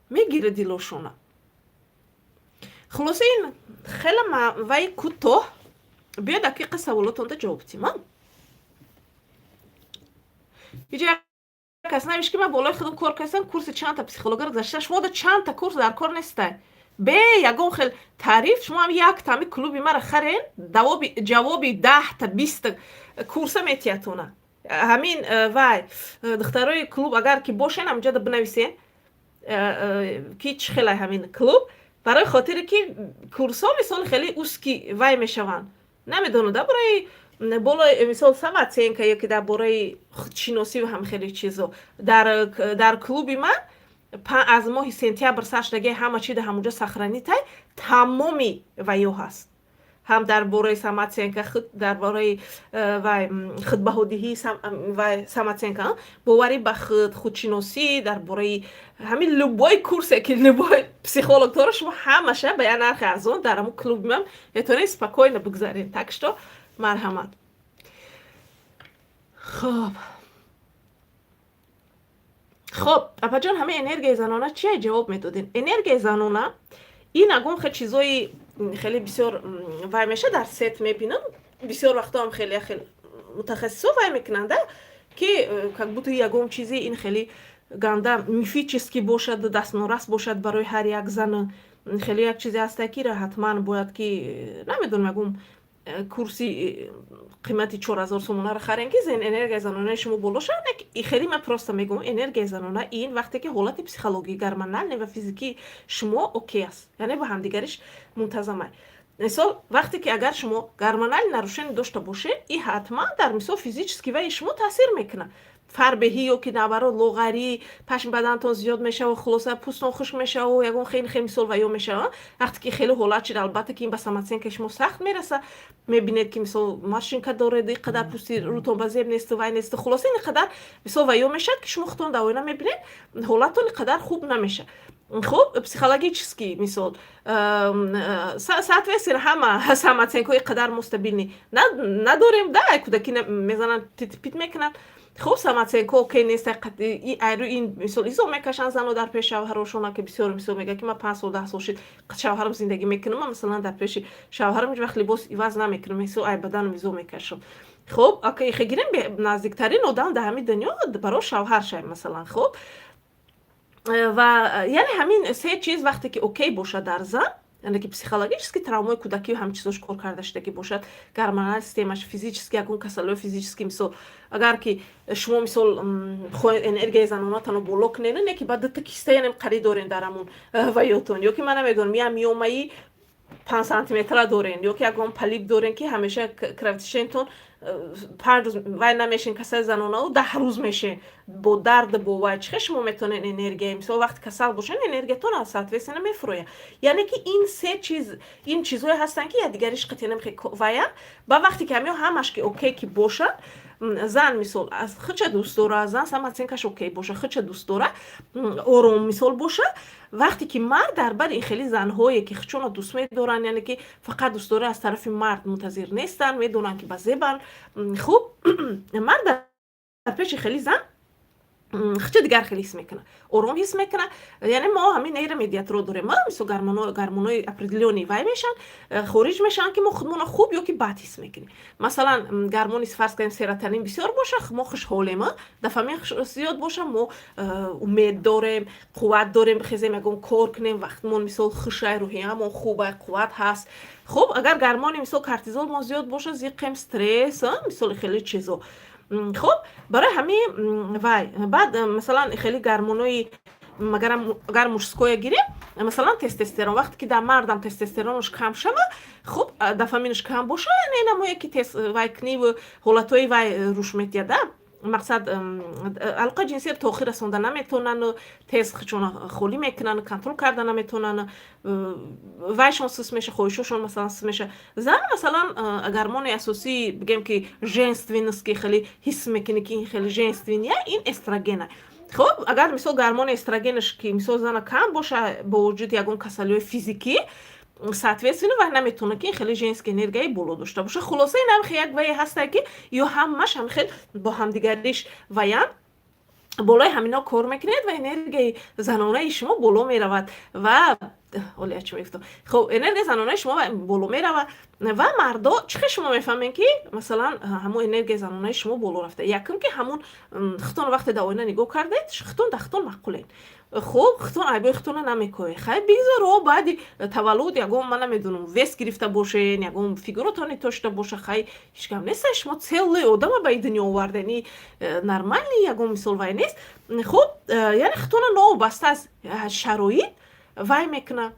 мегира дилошона. Хулоса, ин хеле вай кӯтоҳ. Биё, дақиқа саволотонда ҷавоб тима. Иҷа кас навишт, ки ман болои худам кор кардам, курси чандта психологро гузаштам. Шумо да чандта курс дар кор нестай, бе ягон хел таъриф. Шумо ҳам якта ҳами клуби мара харен, ҷавоби 10-та, 20-та курса метиҳатона. Ҳамин вай духтарои клуб агар ки бошен, ҳаминҷода бинависен, ки чӣ хелай ҳамин клуб, барои хотире ки курсҳо мисол хеле узкий вай мешаванд. Намедонам, дар бораи болои мисол самооценка ё ки дар бораи худшиносӣ ва ҳам хеле чизо. Дар клуби ман аз моҳи сентябр сар шудаги, ҳама чи дар ҳамонҷо сохранить ай, тамоми ваё ҳаст, ҳам дар бораи самооценка, худ, дар бораи вай худбаҳодиҳӣ, вай самооценка, боварӣ ба худ, худшиносӣ, дар бораи ҳамин любой курсе ки любой психолог дора, шумо ҳамаша ба як нархи арзон дар ҳамон клуби ман метавонед спокойно бигзаред. Так что марҳамат. Хоб, апаҷон, ҳамаи энергияи занона чия ҷавоб медодем? Энергияи занона ин агон хел чизои хеле бисёр вай меша, дар сет мебинам, бисёр вақтоам хеле хел мутахассисо вай мекунанда, ки как будто ягон чизи ин хеле ганда мифический бошад, дастнорас бошад барои ҳар як зан. Хеле як чизе ҳаста, ки ҳатман бояд ки, намедонам, ягон курси қимати 4000 сомонаро харем, ки энергияи занонаи шумо боло шавад. Хеле ман просто мегӯям, энергияи занона ин вақте ки ҳолати психологӣ, гормональный ва физикии шумо окей аст, яъне ба ҳамдигариш мунтазамай. Мисол, вақте ки агар шумо гормональный нарушение дошта бошед, и ҳатман дар мисол физически ваи шумо таъсир мекунад: фарбеҳӣ ё ки наоборот лоғарӣ, пашми баданатон зиёд мешава, хулоса, пӯстон хушк мешава, ягон хеле хеле мисол ваё мешава. Вақте ки хеле ҳолат шид, албатта ки ин ба самооценка и шумо сахт мераса. Мебинед, ки мисол морщинка доред, ин қадар пӯсти рӯтон ба зеб несту, вай несту, хулоса, ин қадар мисол ваё мешавад, ки шумо худтон дар оина мебинед, ҳолатон ин қадар хуб намешавад. Хуб, психологически мисол, соответственно, ҳама самооценка ҳои қадар мо стабильный надорем да, кӯдакӣ мезананд, титпит мекунанд. Хуб, самооценка окей нест, айрӯ ин мисол изо мекашанд зано дар пеши шавҳарошона, ки бисёр мисол мегӯяд, ки ман 5 сол, 10 сол шид шавҳарам зиндагӣ мекунам, ман масалан дар пеши шавҳарам ҳеҷ вақт либос иваз намекунам, мисол ай баданам изо мекашам. Хуб, ака гирем, наздиктарин одам дар ҳамин дунё барои шавҳар шай, масалан. Хуб, ва яъне ҳамин се чиз вақте ки окей бошад дар зан, яъне ки психологически травмаи кӯдакӣ, ҳамин чизош кор карда шудагӣ бошад, гормонал системаш, физически ягон касалиҳои физически, мисол, агар ки шумо мисол хоҳед энергияи занонатонро боло кунед, не ки баъд дута киста, яъне қарӣ дорен дар ҳамун ваётон, ё ки ман намедонам, я миомаи 5 сантиметра дорен, ё ки ягон полип дорен, ки ҳамеша кровотечение тон 5 рӯз вай намешен, касали занонау 10 рӯз мешен бо дард, бо вай, чӣ хел шумо метавонед энергия? Мисол, вақте касал бошед, энергиятон соответственно мефурояд. Яъне ки ин се чиз, ин чизҳое ҳастанд, ки якдигариш қатъиян вая. Ба вақте ки ҳамиҳо ҳамаш ки окей ки бошад, зан мисол аз худша дӯст дора, зан самооценка ш окей боша, худша дӯст дора, ором мисол боша. Вақте ки мард дар бари ин хели занҳое, ки худшонро дӯст медоранд, яъне ки фақат дӯстдорӣ аз тарафи мард мунтазир нестанд, медонанд, ки ба зебанд. Хуб, мард дар пеши хели зан худша дигар хеле ҳис мекунад, ором ҳис мекунад. Яъне мо ҳамин нейромедиатор ро дорем, мисол гормонои определённый вай мешаванд, хориҷ мешаванд, ки мо худмонро хуб ё ки бад ҳис мекунем. Масалан, гормони, фарз кардем, серотонин бисёр боша, мо хушҳолем, дофамин зиёд боша, мо умед дорем, қувват дорем бихезем, ягон кор кунем, вақтмон мисол хушай, рӯҳиямон хубай, қувват ҳаст. Хуб, агар гормони мисол кортизол мо зиёд боша, зиқем, стресс, мисоли хеле чизо. Хуб, барои ҳамин вай баъд масалан хеле гормонои, агар мужской я гирем, масалан тестостерон, вақте ки дар мардам тестостеронаш кам шава, хуб, дофаминаш кам боша, яъне намое ки вай книву ҳолатҳои вай рушд медиҳад. Мақсад, алоқаи ҷинсиро то охир расонда наметавонану тез худшона холӣ мекунанд, контрол карда наметавонанд, вайшон суст меша, хоҳишошон, масалан, суст меша. Зан, масалан, гормони асосӣ, бигем ки женственность, ки хеле ҳис мекунӣ, ки ин хеле женственный я, ин эстрогена. Хуб, агар, мисол, гормони эстрогенаш ки, мисол, зана кам боша, бо вуҷуди ягон касалиҳои физикӣ, соответственно, вай наметавонад, ки хеле женский энергияи боло дошта боша. Хулоса, ин ҳам як вае ҳастае, ки ё ҳамаш ҳам хел бо ҳамдигариш ваян. Болои ҳамино кор мекунед ва энергияи занонаи шумо боло меравад. Ва олия чӣ мегуфтам? Хуб, энергияи занонаи шумо боло меравад. Ва мардо, чӣ хел шумо мефаҳмем, ки, масалан, ҳамон энергияи занонаи шумо боло рафта? Якум, ки ҳамун худтон вақте дар оина нигоҳ кардед, худтон дар худтон маъқулед. Хуб, худтон айбои худтона намекоед. Хай, бигзор о баъди таваллуд ягон, ман намедонам, вес гирифта бошен, ягон фигуратон тошта боша, хай, ҳеҷ гап нест. Шумо целый одама ба ин дунё оварден, и нормальный, ягон мисол вай нест. Хуб, яъне худтона новобаста аз шароит вай мекуна,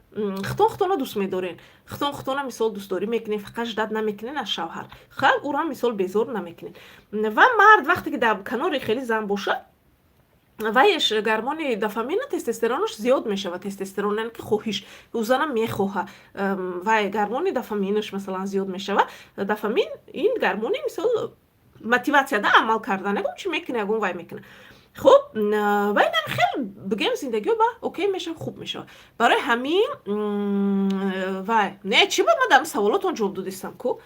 худтон худтона дӯст медорен, худтон худтона, мисол, дӯстдорӣ мекунен, фақат ждать намекунен аз шавҳар, хай, ӯро мисол, безор намекунен. Ва мард вақте ки дар канори хеле зан бошад, вайш гормони дофамина, тестостеронаш зиёд мешавад. Тестостерон, яъне ки хоҳиш, ӯ зана мехоҳа, вай гормони дофаминаш, масалан, зиёд мешавад. Дофамин ин гормони, мисол, мотиватсия да амал кардан, ягон чи мекуна, ягон вай мекуна. Хуб, вай нам хел, бигем, зиндагиё ба окей мешавад, хуб мешавад. Барои ҳамин вай не, чӣ ба ман дар саволотон ҷавоб додистам ку?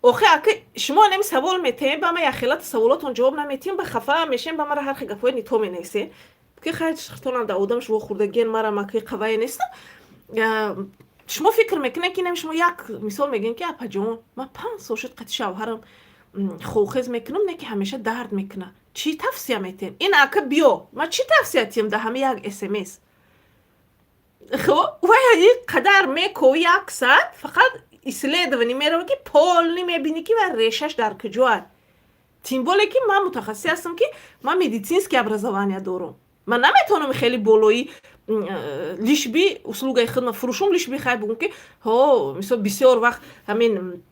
Охе, ака, шумо нами савол метаем, ба ма яхелата саволотон ҷавоб наметиҳем, ба хафа мешем, ба мара ҳар хел гапҳои нито менависем, ки хай, хтонам да одам шумо хурдагиен, марам аки қавае нестам. Шумо фикр мекунед, ки нами шумо як мисол мегӯем, ки апаҷон, ман 5 сол шуд қати шавҳарам хобхез мекунам, не ки ҳамеша дард мекунад, чӣ тавсия метиҳем? Ин ака, биё, ман чӣ тавсия тиҳем дар ҳами як СМС? Хуб, вай қадар мекови, як саат фақат исследование мерава, ки полный мебинӣ, ки вай решаш дар куҷоа. Тем более ки ман мутахассис ҳастам, ки ман медицинский образование дорам, ман наметавонам хеле болоӣ лишь бы услугаи хидмат фурӯшум, лишь бы, хай, бугум, ки ҳо, мисол, бисёр вақт ҳамин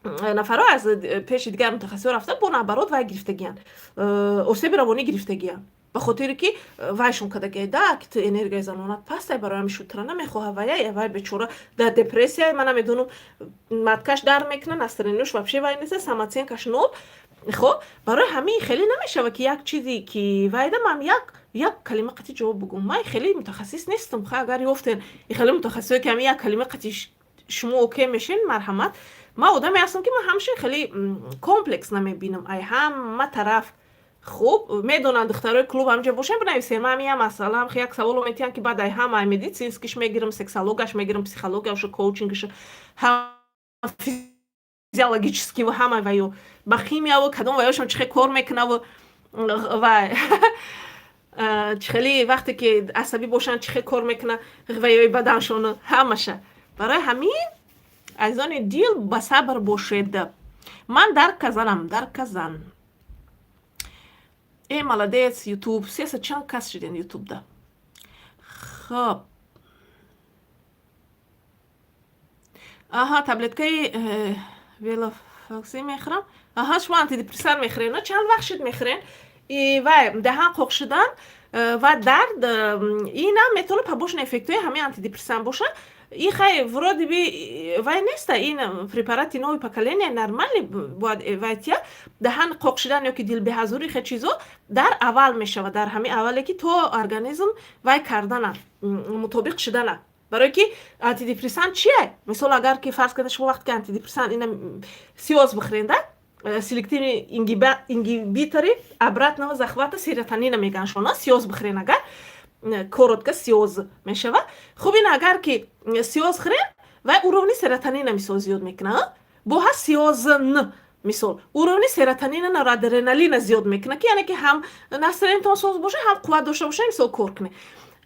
нафарҳо аз пеши дигар мутахассисҳо рафта, бо наоборот вай гирифтагиянд, осеби равонӣ гирифтагиянд, ба хотире ки вайшон кардагия да, ки ту энергияи занонат пастай, барои ҳами шутра намехоҳа. Вая вай бечора дар депрессия, ман намедонам, маткаш дар мекуна, настроениеш вообще вай неста, самооценкаш нол. Хоб, барои ҳамин хеле намешава, ки як чизе ки вайда ман як калима қатъи ҷавоб бугум. Ман хеле мутахассис нестам. Ха, агар ёфтен хеле мутахассисое, ки ҳамин як калима қатъи шумо окей мешен, марҳамат. Ман одаме ҳастам, ки ман ҳамчунин хеле комплекс намебинам, ай ҳама тараф. Хуб, медонанд духтарои клуб, ҳамҷа бошем, бинависем. Ман ҳамин масъалаам як саволо метиҳам, ки баъд ай ҳама, ай медицинскиш мегирам, сексологаш мегирам, психологияшу, коучингшу, ҳам физиологически ва ҳама ваю ба химияву кадом ваёшам чӣ хел кор мекунаву ва чӣ хели вақте ки асабӣ бошанд, чӣ хел кор мекуна ваёи баданшону ҳамаша. Барои ҳамин, азизони дил, ба сабр бошед. Ман дар Казанам, дар Казан. Э, молодец, Ютуб, сеса чанд кас шуден Ютубда. Хоб, аҳа, таблеткаи велофакси мехӯрам. Аҳа, шумо антидепрессан мехӯрен? Чанд вақт шуд мехӯрен? Вай даҳан қоқ шудан ва дард, инам метавонад побочный эффектҳои ҳамин антидепрессан бошад. И хай, вроде бы вай неста, ин препарати новый поколения, нормальный бояд вай тия. Даҳан қоқ шудан ё ки дилбеҳазурӣ, хе чизо дар аввал мешавад, дар ҳамин аввале ки то организм вай кардана, мутобиқ шудана. Барое ки антидепрессан чие? Мисол, агар ки фарз карда, шумо вақте ки антидепрессан, ина сиоз бихӯренда, селективный ингибитори обратного захвата серотонина мегӯянд шона, сиоз бихӯрен, агар коротко сиоз мешава. Хуб, ин агар ки сиоз хӯрем, вай уровни серотонина, мисол, зиёд мекуна. Бо ҳаст сиоз-н, мисол, уровни серотонина, норадреналина зиёд мекуна, ки яъне ки ҳам настроениятон соз боша, ҳам қувват дошта боша, мисол, кор кунед.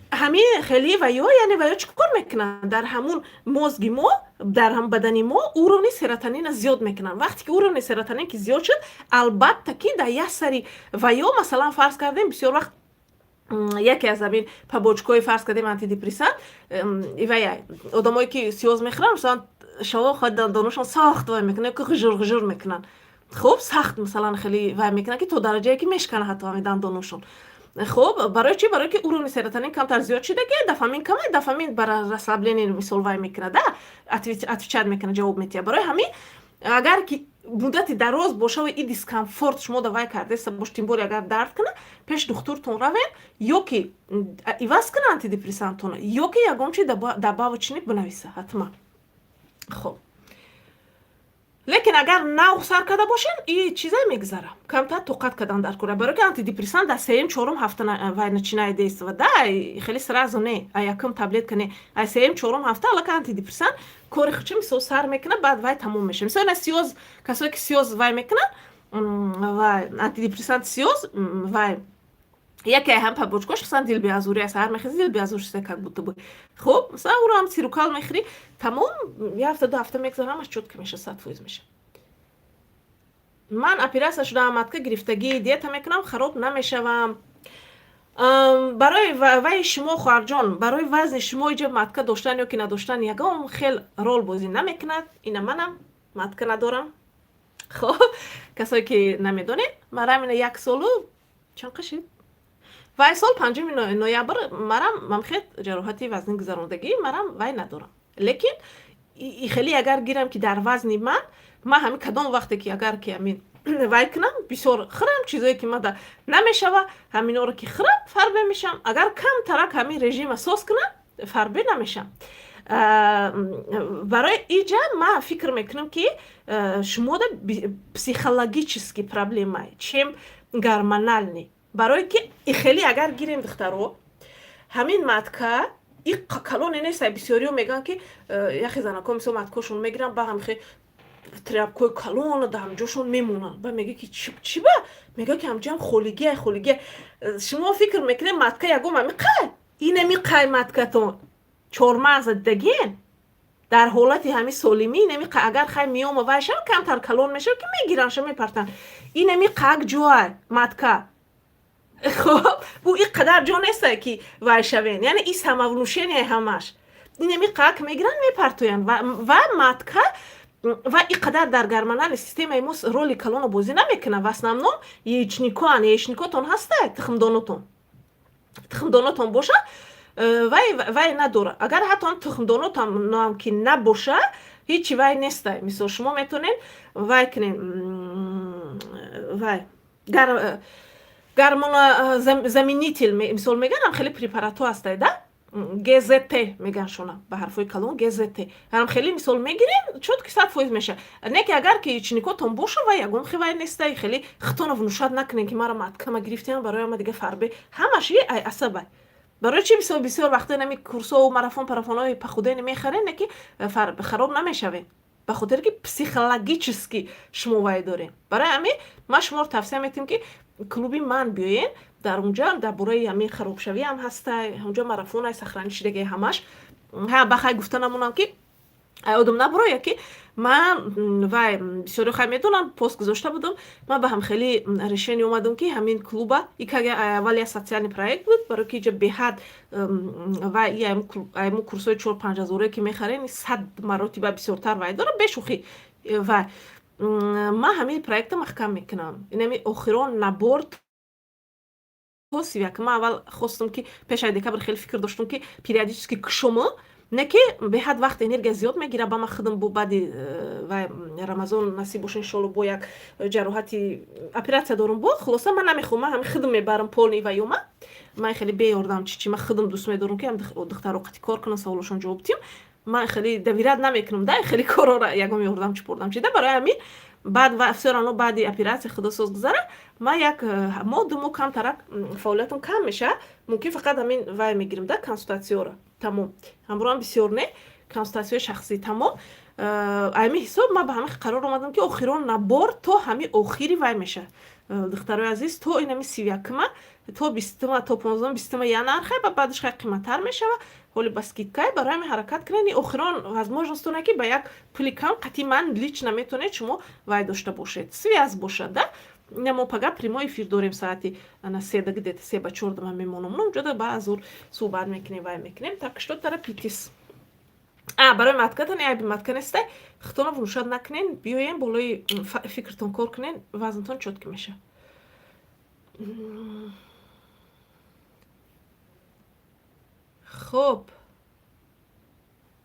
Ҳамин хеле ва ё, яъне ва ё чӣ кор мекунанд? Дар ҳамун мозги мо, дар ҳам бадани мо уровни серотонина зиёд мекунанд. Вақте ки уровни серотонин ки зиёд шуд, албатта ки дар як сари ва ё, масалан, фарз кардем, бисёр вақт яке аз ҳамин побочкаҳои, фарз кардем, антидепрессант вай, одамое ки сиёз мехӯранд, масалан, шаво дандонашон сахт вай мекунанд, ки ғижур ғижур мекунанд. Хуб, сахт, масалан, хеле вай мекунад, ки то дараҷае ки мешкана ҳатто ҳамин дандоношон. Хуб, барои чӣ? Барое ки уровни серотонин камтар зиёд шидаги, дофамин камай, дофамин ба расслабление, мисол, вай мекунад да, отвечать мекунад, ҷавоб метиҳад. Барои ҳамин, агар ки муддати дароз бошава и дискомфорт шумо да вай кардаеста бош, тем более агар дард кунад, пеш духтуртон равен, ё ки иваз куна антидепрессантона, ё ки ягон чи добавочный бинависа ҳатман. Хуб, лекин агар нав сар карда бошем, и чизае мегузара, камтар тоқат кардан дар кора, барои ки антидепрессант дар сеюм, чорум ҳафта вай начинает действовать да, хеле сразу не, а якум таблетка не, а сеюм, чорум ҳафта аллакай антидепрессант кори худша, мисол, сар мекунад, баъд вай тамом мешавад. Мисол, ина сиёз, касое ки сиёз вай мекунад, вай антидепрессант сиёз, вай яке ҳам побочкош, масалан, дилбеазурӣ аст. Ҳар мехези, дилбеазур шуда, как будто бы. Хуб, масалан, ӯро ҳам Серокал мехӯрӣ, тамом, як ҳафта, 2 ҳафта мегзара, ҳамаш чётко меша, 100% меша. Ман оператсия шудаам, матка гирифтагӣ, диета мекунам, хароб намешавам? Барои ваи шумо, хоҳарҷон, барои вазни шумо иҷа матка доштан ё ки надоштан ягон хел рол бозӣ намекунад. Ина манам матка надорам. Хуб, касое ки намедонед, марам ина як солу чанд қашид, вай сол 5 ноябр марам мамхет ҷароҳати вазнин гузарондагӣ, марам вай надорам. Лекин хеле агар гирам, ки дар вазни ман, ман ҳамин кадом вақте ки агар ки ҳамин вай кунам, бисёр хӯрам, чизое ки мада намешава, ҳаминҳоро ки хӯрам, фарбе мешам. Агар камтарак ҳамин режима соз кунам, фарбе намешам. Барои иҷа ман фикр мекунам, ки шумода психологический проблема, чем гормональный. Барое ки хеле агар гирем, духтаро, ҳамин матка и калоне нест. Бисёриҳо мегӯянд, ки яхе занако, мисол, маткошон мегиранд, ба ҳамхе тряпкои калон да ҳамҷошон мемонанд. Ба мега, ки чӣ ба мега, ки ҳамҷоам холигия, холигия. Шумо фикр мекунед, матка ягом ами қай инами қай маткатон чормағза дидагиен дар ҳолати ҳами солимӣ, инами агар хай миёма вай шава, камтар калон мешава, ки мегиранша, мепартанд. Инами қак ҷоа матка. Хоб, ӯ ин қадар ҷо неста, ки вай шавен, яъне и самовнушение ҳамаш. Инами қак мегиранд, мепартоянд. Ва матка ва ин қадар дар гормональный системаи мо роли калоно бозӣ намекунад. В основном яичникоан. Яичникотон ҳаста, тухмдонотон, тухмдонотон боша, вай надора. Агар ҳатто тухмдонотам ки набоша, ҳичи вай неста. Мисол, шумо метавонед вай кунед, вай гормонозаменитель, мисол, мегӯям, хеле препаратҳо ҳастанд да, ГЗТ мегӯянд шуна ба ҳарфҳои калон, ГЗТ. Ҳам хеле, мисол, мегирем, чётко 100% меша. Не ки агар ки яичникотон боша, вай ягон хе вай нестай. Хеле хитона внушать накунем, ки мара маткама гирифтиам, барои ама дига фарбе. Ҳамаш ай асабай. Барои чи бисёр бисёр вақто нами курсову марафон, парафонҳои похудение мехарем, не ки хароб намешавем, ба хотире ки психологически шумо вай дорем. Барои ҳамин ман шуморо тавсия метиҳам, ки клуби ман биёен. Дар унҷа дар бораи ҳамин харобшавиам ҳастай, ҳамҷо марафонай сохранить шидаги ҳамаш ҳа. Бахай гуфта намонам, ки одам набуроя, ки ман вай бисёри хай медонам, пост гузошта будам. Ман ба ҳам хеле решение омадам, ки ҳамин клуба икага аввал як социальный проект буд, барои ки иҷа беҳад вай айму курсҳои 4-5 ҳазоре ки мехарем, 100 маротиба бисёртар вай дорам, бешӯхӣ. Вай ман ҳамин проекта маҳкам мекунам. Инами охирон набор то 31. Ман аввал хостам, ки пешаи декабр хеле фикр доштам, ки периодически кушома, не ки беҳад вақт, энергия зиёд мегира ба ман худам. Бо баъди вай Рамазон насиб боша, иншолло, бо як ҷароҳати оператсия дорум. Бо хулоса, ман намехоҳам, ман ҳами худам мебарам полный ваёма. Ман хеле беёрдам чи ман худам дӯст медорам, ки ҳам духтаро қати кор кунам, саволошон ҷавоб диҳам. Ман хеле доверять намекунам да хеле корора ягон ёрдам чи бурдам чи да. Барои ҳамин баъд всё равно баъди оператсия, худосоз гузара, ман як моҳ, 2 моҳ камтарак фаъолиятам кам меша. Мумкин фақат ҳамин вай мегирем да, консултатсияро, тамом. Ҳамроҳам бисёр не, консултатсияи шахсӣ, тамом. Ҳамин ҳисоб ман ба ҳамин қарор омадам, ки охирон набор то ҳамин охири вай меша. Духтарои азиз, то инами 31-ма, то 20-ума, то 15-ум, 20-ума я нархе, ба баъдаш хай қиматтар мешава, ҳоли ба скидкай. Барои ҳамин ҳаракат кунед, охирон возможностуне, ки ба як пули кам қати ман лично метавонед шумо вай дошта бошед, связь бошад да. Ина мо пага прямой эфир дорем саати ана 3-да, где-то 3 ба 4-да ман мемонам, унҷода ба азур суҳбат мекунем, вай мекунем. Так что торопитесь. Барои маткатон айби матка нестай, худтонро внушать накунен, биёен, болои фикртон кор кунен, вазнтон чётко мешавад. Хуб,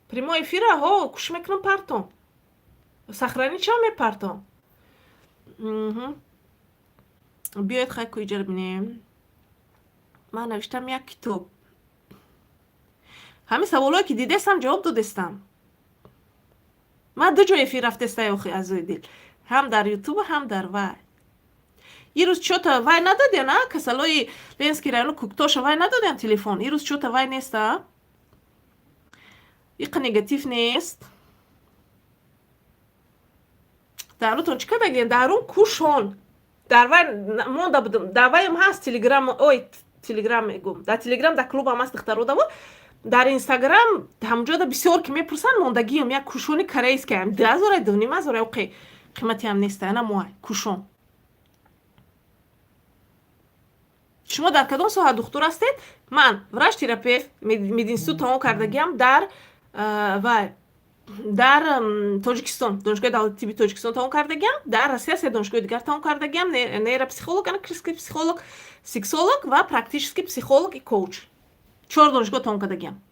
прямой эфира ҳо кӯшиш мекунам партом, сохранить чам, мепартом. Биёед, хай, ку иҷара бинем. Ман навиштам як китоб. Ҳамин саволое, ки дидестам, ҷавоб додестам. Ман ду ҷо эфир рафтестай, охи, азои дил, ҳам дар Ютуба, ҳам дар вай. Ирӯз чё-то вай надодем, а касалои Ленинский району Куктоша вай надодем телефон. Ирӯз чё-то вай нест, а иқа негатив нест. Дарутон чӣ кардагем? Дарун кушон дар вай монда будам, дар вайам ҳаст, Телеграм, ой, Телеграм мегум, дар Телеграм, дар клубам ҳаст, духтародаво, дар Инстаграм ҳамҷода бисёр ки мепурсанд, мондагиам як кушони корейскаям, 2000, 2500, оқе, қиматиам неста, ана моай кушон. Шумо дар кадом соҳа духтур ҳастед? Ман врач терапевт, мединститут тамом кардагиам дар вай, дар Тоҷикистон, Донишгоҳи давлати тибби Тоҷикистон тамом кардагиам, дар Россия се донишгоҳи дигар тамом кардагиам: нейропсихолог, клинический психолог, сексолог ва практический психолог и коуч. Чор донишгоҳ тамом кардагиам.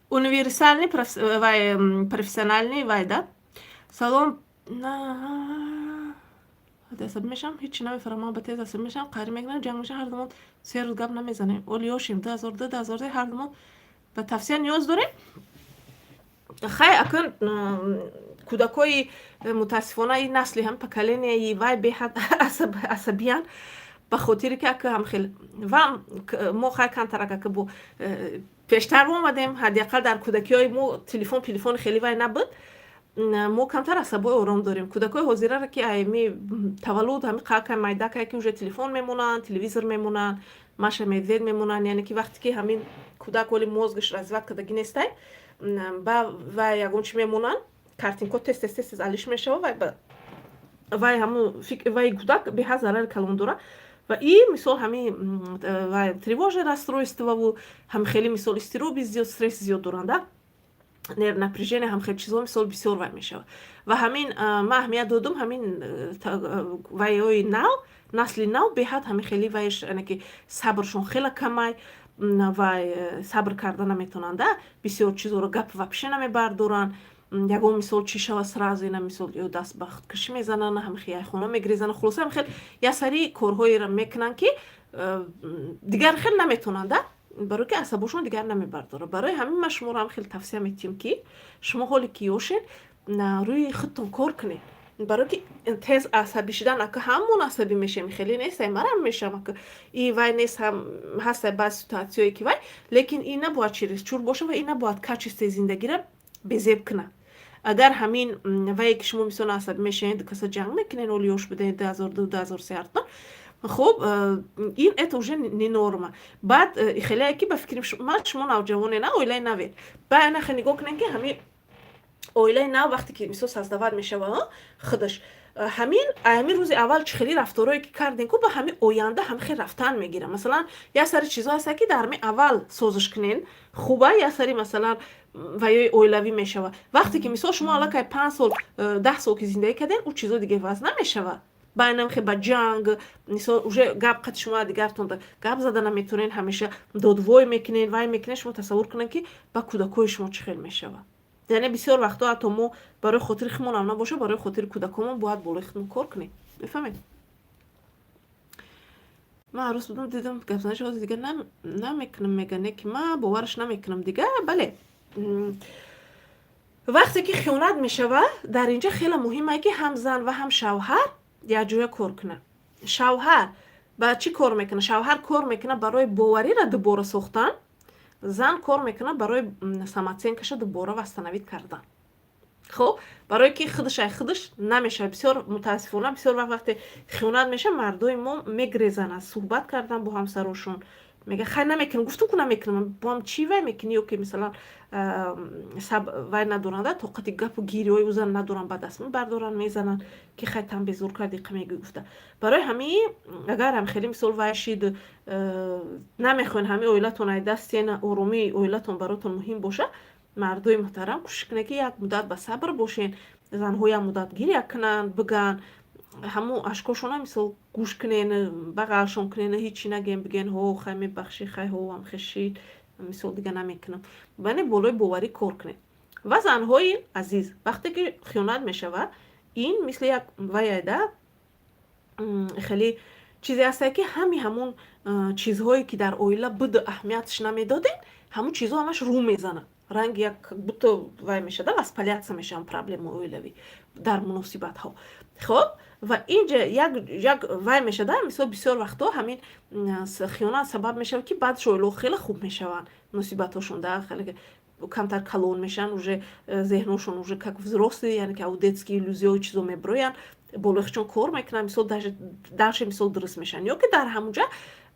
Универсальный вай, профессиональный вай да. Салом. Асабӣ мешавам, ҳечи намефаҳмам, ба тез асабӣ мешавам, қаҳрӣ мекунам, ҷанг мешавам, ҳар думон 3 рӯз гап намезанем. Оли ёшем, 2002, 2003, ҳар думон ба тавсия ниёз дорем. Хай, акун кӯдакҳои, мутаассифона, ин насли, ҳам поколенияи вай беҳад асабиянд, ба хотире ки ака ҳам хел ва мо хай камтарак ака бо пештар омадем, ҳадди ақал дар кӯдакиҳои мо телефон пилифони хеле вай набуд, мо камтар асабои ором дорем. Кӯдакҳои ҳозираро, ки ами таваллуд, ҳами қакай майдакай, ки уже телефон мемонанд, телевизор мемонанд, Маша Медведь мемонанд, яъне ки вақте ки ҳамин кӯдак оли мозгаш развивать кардагӣ нестай, ба вай ягон чи мемонанд, картинко тез тез тез тез алиш мешава, вай вай ҳамун вай кӯдак беҳад зарари калон дорад. Ва и мисол ҳамин вай тревожное расстройствову ҳам хеле, мисол, изтироби зиёд, стресс зиёд доранда, нерв напряжение, ҳам хел чизо, мисол, бисёр вай мешавад. Ва ҳамин ман аҳамият додум, ҳамин вайҳои нав, насли нав беҳад ҳамин хели вайш, яъне ки сабршон хеле камай, вай сабр карда наметавонанда, бисёр чизоро гап вообще намебардоранд. Ягон, мисол, чӣ шава, сразу ина, мисол, ё даст ба худкушӣ мезананд, ҳамихел яйхона мегирезананд, хулоса, ҳамихел як сари корҳоеро мекунанд, ки дигар хел наметавонанда, барое ки асабошон дигар намебардорад. Барои ҳамин ман шуморо ҳам хеле тавсия метиҳам, ки шумо ҳоле ки ёшед, рӯи худтон кор кунед, барое ки тез асабӣ шудан, ака, ҳамон асабӣ мешавем, хеле нестай, марам мешавам, ака, и вай нест, ҳастай баъзе ситуатсияое ки вай, лекин ин набояд чересчур боша ва ин набояд качествои зиндагиро безеб кунад. Агар ҳамин вае ки шумо, мисол, асабӣ мешавед, каса ҷанг мекунед, оли ёш будед, 2002, 2003 артон, хуб, ин это уже не норма. Баъд хеле ки ба фикри ман, шумо навҷавоне, на оилаи навед, баъд анахе нигоҳ кунед, ки ҳамин оилаи нав вақте ки, мисол, создавать мешава, худаш ҳамин рӯзи аввал чӣ хели рафторое ки кардем ку, ба ҳамин оянда ҳамин хел рафтан мегирам. Масалан, як сари чизо ҳаста, ки дар ҳамин аввал созиш кунен, хуба, як сари, масалан, ваёи оилавӣ мешава. Вақте ки, мисол, шумо аллакай 5 сол, 10 сол ки зиндагӣ кардем, ӯ чизо дига ваз намешава. Байнам хе ба ҷанг, мисол, уже гап қати шумо дигартон гап зада наметавонед, ҳамеша додвой мекунед, вай мекунед. Шумо тасаввур кунед, ки ба кӯдакҳои шумо чӣ хел мешава. Яъне бисёр вақтҳо ҳатто мо барои хотири худмонам набоша, барои хотири кӯдакҳомон бояд болои худмон кор кунем, мефаҳмед? Ман арӯз будам, дидам, гапзаниш ҳозир дигар намекунам, мега, не ки ман бовараш намекунам дигар. Бале, вақте ки хиёнат мешава, дар инҷа хеле муҳим ае, ки ҳам зан ва ҳам шавҳар якҷоя кор кунад. Шавҳар ба чӣ кор мекунад? Шавҳар кор мекунад барои бовариро дубора сохтан, зан кор мекунад барои самооценкаша дубора восстановить кардан. Хуб, барое ки худаш ай худаш намешавад. Бисёр, мутаассифона, бисёр вақт, вақте хиёнат мешавад, мардои мо мегрезанд аз суҳбат кардан бо ҳамсарошон, мега: «Хай, намекунам, гуфтум ку, намекунам, боам чӣ вай мекунӣ?» Ё ки, мисалан, вай надоранда, тоқати гапу гириҳои ӯ зан надоранд, ба даст мебардоранд, мезананд, ки хай, тан безор кардӣ, қа мегӯй гуфта. Барои ҳамин, агар ҳам хеле, мисол, вай шид, намехоҳен ҳамин оилатон ай дастен, оромии оилатон баротон муҳим боша. Мардои муҳтарам, кӯшиш кунед, ки як муддат ба сабр бошен. Занҳо як муддат гиря кунанд, бигӯянд, ҳамун ашкошона мисол гӯш кунен, бағалшон кунен, ҳичи нагӯен, бигӯен: «Ҳо, хай, мебахшӣ, хай, ҳо, ҳамхешид, мисол, дига намекунам». Яъне болои боварӣ кор кунед. Ва занҳои азиз, вақте ки хиёнат мешавад, ин мисли як ваяйда хеле чизе ҳастае, ки ҳами ҳамун чизҳое, ки дар оила буду аҳамиятш намедодем, ҳамун чизҳо ҳамаш рӯ мезанад, ранги як будто вай мешада, воспаляться мешаванд проблемаи оилавӣ дар муносибатҳо. Хоб, ва инҷа як вай мешада. Мисол, бисёр вақтҳо ҳамин хиёнат сабаб мешавад, ки баъдш оилаҳо хеле хуб мешаванд, муносибатҳошон да хеле камтар калон мешаванд, уже зеҳношон уже как взрослые, яъне ки ау детские иллюзияҳои чизо мебироянд, болои худшон кор мекунанд, мисол, дальше, мисол, дуруст мешаванд. Ё ки дар ҳамунҷа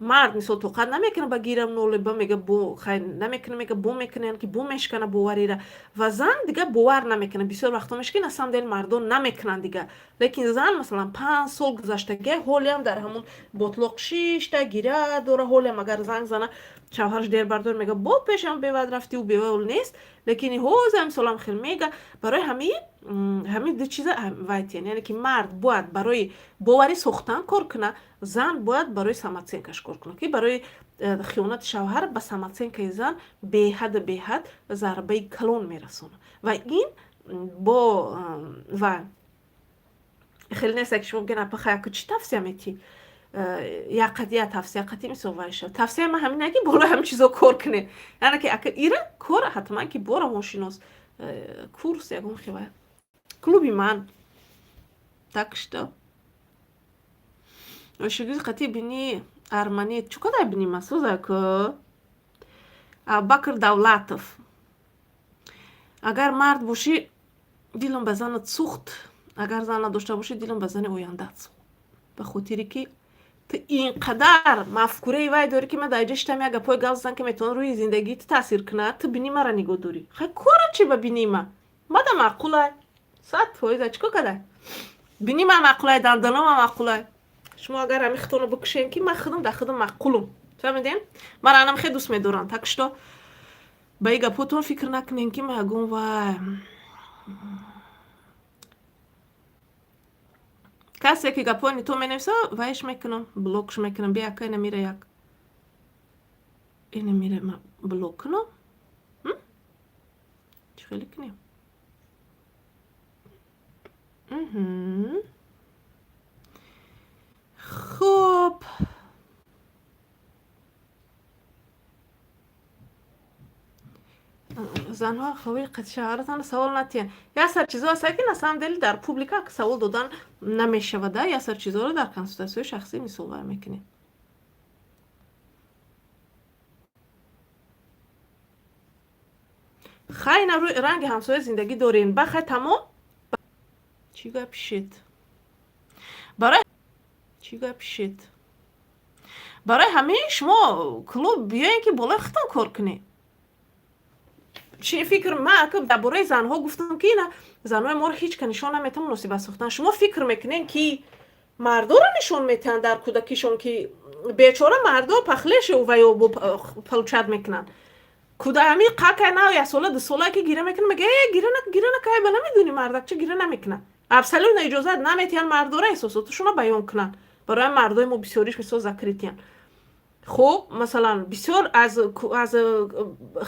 мард, мисол, тоқат намекунад, ба гирам ноле ба мега, бо хай намекунад, мега, бо мекунад, ки бо мешкана боварира, ва зан дига бовар намекунад. Бисёр вақтҳо мешка, на самом деле мардон намекунанд дига, лекин зан, масалан, 5 сол гузаштагия, ҳолиам дар ҳамун ботлоқ шишта гиря дора. Ҳолиам агар занг зана, шавҳараш дер бардор, мега: «Бо пешам бевад рафти». Ӯ бевал нест, лекин ҳозам, мисолам, хел мега. Барои ҳамин ду чиза вайтиян, яъне ки мард бояд барои боварӣ сохтан кор кунад, зан бояд барои самооценкаш кор кунад, ки барои хиёнати шавҳар ба самооценкаи зан беҳаду беҳад зарбаи калон мерасонад. Ва ин бо ва хеле нест, ки шумо бигӯед: «Апа, хаяку чӣ тавсия метӣ?» Як қадия тавсия қатӣ, мисол, вай шав. Тавсияи ман ҳамин, ки болои ҳамин чизо кор кунед, яъне ки ака ира кор ҳатман ки бо равоншинос, курс, ягон хела клуби ман. Так что ошигиз қати бини армани чӯ кадай бини масӯзаку. Абубакр Давлатов: «Агар мард бошӣ, дилам ба занат сӯхт, агар зан надошта бошӣ, дилам ба зани ояндаат сӯхт, ба хотире ки ту инқадар мафкураи вай дорӣ, ки ман дар ҷа шитам, як гапҳои гап зан, ки метавон рӯи зиндагии ту таъсир кунад. Ту бини мара нигоҳ дорӣ. Хай, кора чи ба бини ма? Мада маъқулай, 100%. Чӣ кор кадай? Бини ма маъқулай, дандонома маъқулай. Шумо агар ҳамин хитонро бикушем, ки ман худам дар худам маъқулум, фаҳмидем? Мара анам хеле дӯст медоранд. Так что ба ин гапҳотон фикр накунем, ки ман ягон вай. Касе ки гапҳои нито менависа, вайш мекунам, блокш мекунам. Бияка, ина мира, як ина мира ма блок кунам. Чӣ хеле кунем? Хуб, занҳо хавои шавҳаратонро савол натиҳанд. Як сар чизо ҳастад, ки на самом деле дар публика савол додан намешавада. Як сар чизоро дар консултатсияҳои шахсӣ, мисол, вай мекунем. Хай, на ранги ҳамсоя зиндагӣ дорем, ба хай, тамом. Чӣ гап шид? Барои чӣ гап шид? Барои ҳамин шумо клуб биёен, ки болои худтон кор кунед. Чӣ фикр? Ман ака дар бораи занҳо гуфтам, ки ина занҳои моро ҳеҷ ка нишон наметавон муносибат сохтан. Шумо фикр мекунед, ки мардоро нишон метиҳанд дар кӯдакишон, ки бечора мардо похлеще ваё получать мекунанд. Кӯда ҳамин қакай на яксола, дусола ки гира мекунад, мега: «Э, гира гира накай». Ба намедонӣ, мардакча гира намекунад. Абсолютно иҷозат наметиҳанд мардора эҳсосоташонро баён кунанд. Барои мардои мо бисёриш, мисол, закрытиянд. Хуб, масалан, бисёр аз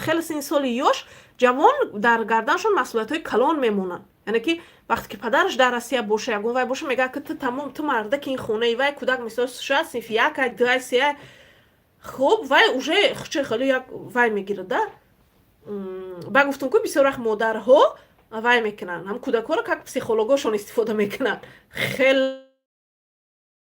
хеле синни соли ёш ҷавон дар гарданшон масъулиятҳои калон мемонанд. Яъне ки вақте ки падараш дар Россия боша, ягон вай боша, мегӯяд, ки ту тамом, ту мардаки ин хонаи. Вай кӯдак, мисол, шояд синфи як, дуай, сеай. Хуб, вай уже чӣ хеле як вай мегирад да. Ба гуфтум, ку бисёр вақт модарҳо вай мекунанд, ҳам кӯдакҳоро как психологошон истифода мекунанд. Хела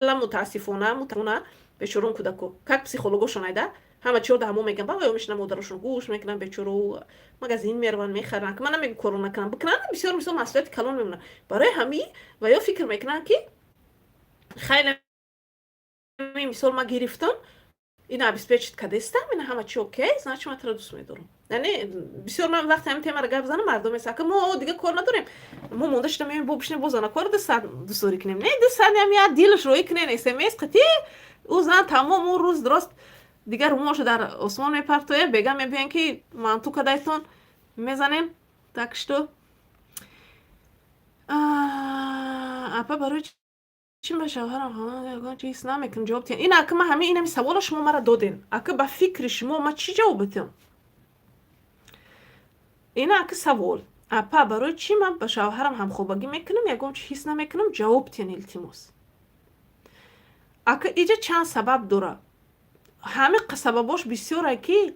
мутаассифона, бечорон кӯдако как психологошон айда ҳама чиро да ҳамо мегӯян. Ба ваё мешинан, модарошон гӯш мекунанд. Бечоро магазин мераванд, мехаранд. Ман намегӯм корро накунанд, бикунанд. Бисёр, мисол, масъулияти калон мемонанд. Барои ҳамин ва ё фикр мекунанд, ки хайна, мисол, ман гирифтам, ина обеспечить кадестам, ина ҳама чи окей, значит, ман туро дӯст медорам. Яъне бисёр ман вақте ҳамин темаро гап занам, мардум меса: «Ака, мо дига кор надорем, мо монда шуда меоем, бо бишинем, бо занакоро 2 саат дӯстдорӣ кунем». Не, 2 саат ям я дилаш роӣ кунен смс қатӣ, ӯ зан тамом ӯ рӯз рост дигар румошо дар осмон мепартояд. Бега мебиён, ки манту кадайтон. Мезанем. Так что апа, барои чӣ ба шавҳарам ягон чиз намекунам? Ҷавоб диҳем. Ин ака, ма ҳамин инами саволо шумо мара додем. Ака, ба фикри шумо, ма чӣ ҷавоб бидиҳам? Ина ака савол: апа, барои чӣ ман ба шавҳарам ҳамхобагӣ мекунам, ягон чи ҳис намекунам? Ҷавоб диҳен, илтимос. Ака, иҷа чанд сабаб дора. Ҳамин сабабош бисёре, ки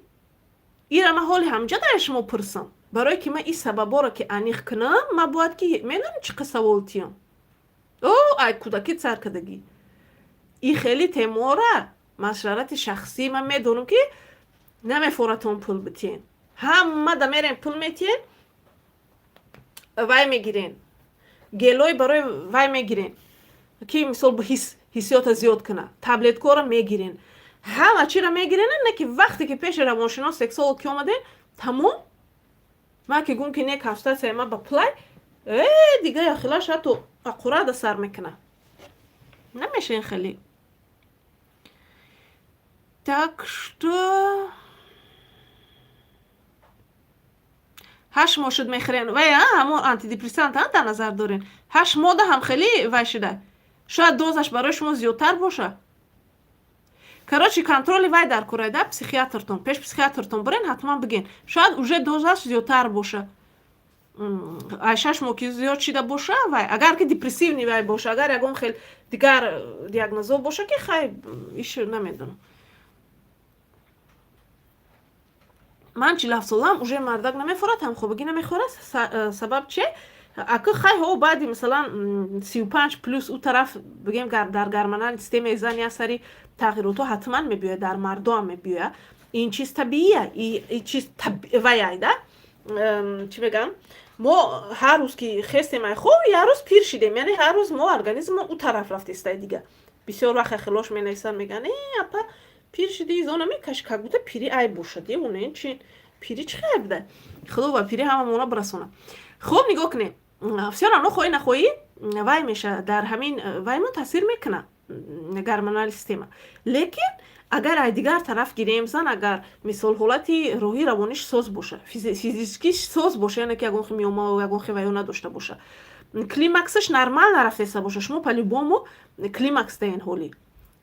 ира ман ҳоли ҳамҷа дар шумо пурсам. Барое ки ман ин сабаборо ки аниқ кунам, ман бояд ки медонам чӣ қа савол тиём. О, ай кӯдакӣ сар кардагӣ и хеле темора машварати шахсӣ, ман медонам, ки намефоратон пул битиен. Ҳама да мерен, пул метиен, вай мегирен, гелой барои вай мегирен, ки мисол ҳиссиёта зиёд куна, таблеткаро мегирен, ҳама чиро мегирен. Не ки вақте ки пеши равоншинос, сексолог ки омаден, тамом. Ман ки гум ки не, консультатсияи ман ба пулай, дига яхилаш ҳатто ақурада сар мекуна. Намеша ин хеле. Так что 8 моҳ шуд мехӯрен. Вай ҳамон антидепрессант дар назар дорен. 8 моҳда ҳам хеле вай шуда, шояд дозаш барои шумо зиёдтар боша. Короче, контроли вай дар курайда психиатртон, пеш психиатртон бурен, ҳатман биген. Шояд уже дозаш зиёдтар боша, ай 6 моҳ ки зиёд шида боша. Вай агар ки депрессивный вай боша, агар ягон хел дигар диагнозо боша, ки хай, иш намедонам. Ман 47 солаам, уже мардак намефорад, ҳамхобагӣ намехӯрад. Сабаб че, ака? Хай, ҳо, баъди мисалан 35 плюс ӯ тараф бигем, дар гормональный системаи зан як сари тағйиротҳо ҳатман мебиёяд, дар мардоам мебиёяд. Ин чиз табиия, ин чиз ваяйда, чӣ мегӯям, мо ҳар рӯз ки хестем ай хоб, як рӯз пир шидем. Яъне ҳар рӯз мо организммон ӯ тараф рафтестай. Дига бисёр вақт хелош менависанд, мегӯянд: «Э, апа, пир шиди, изо намекаши». Как будто пирӣ айб бошад. Девоне чи, пирӣ чӣ айб да? Худо ба пирӣ ҳамамона бирасона. Хуб, нигоҳ кунед, всё равно, хоҳӣ нахоҳӣ, вай меша, дар ҳамин ваймон таъсир мекунад, гормональный система. Лекин агар ай дигар тараф гирем, зан агар мисол ҳолати рӯҳӣ, равониш соз боша, физически соз боша, яъне ки ягон хел миёма, ягон хел ваё надошта боша, климаксаш нормал нарафтеста боша, шумо по-любому климакс даен ҳоли.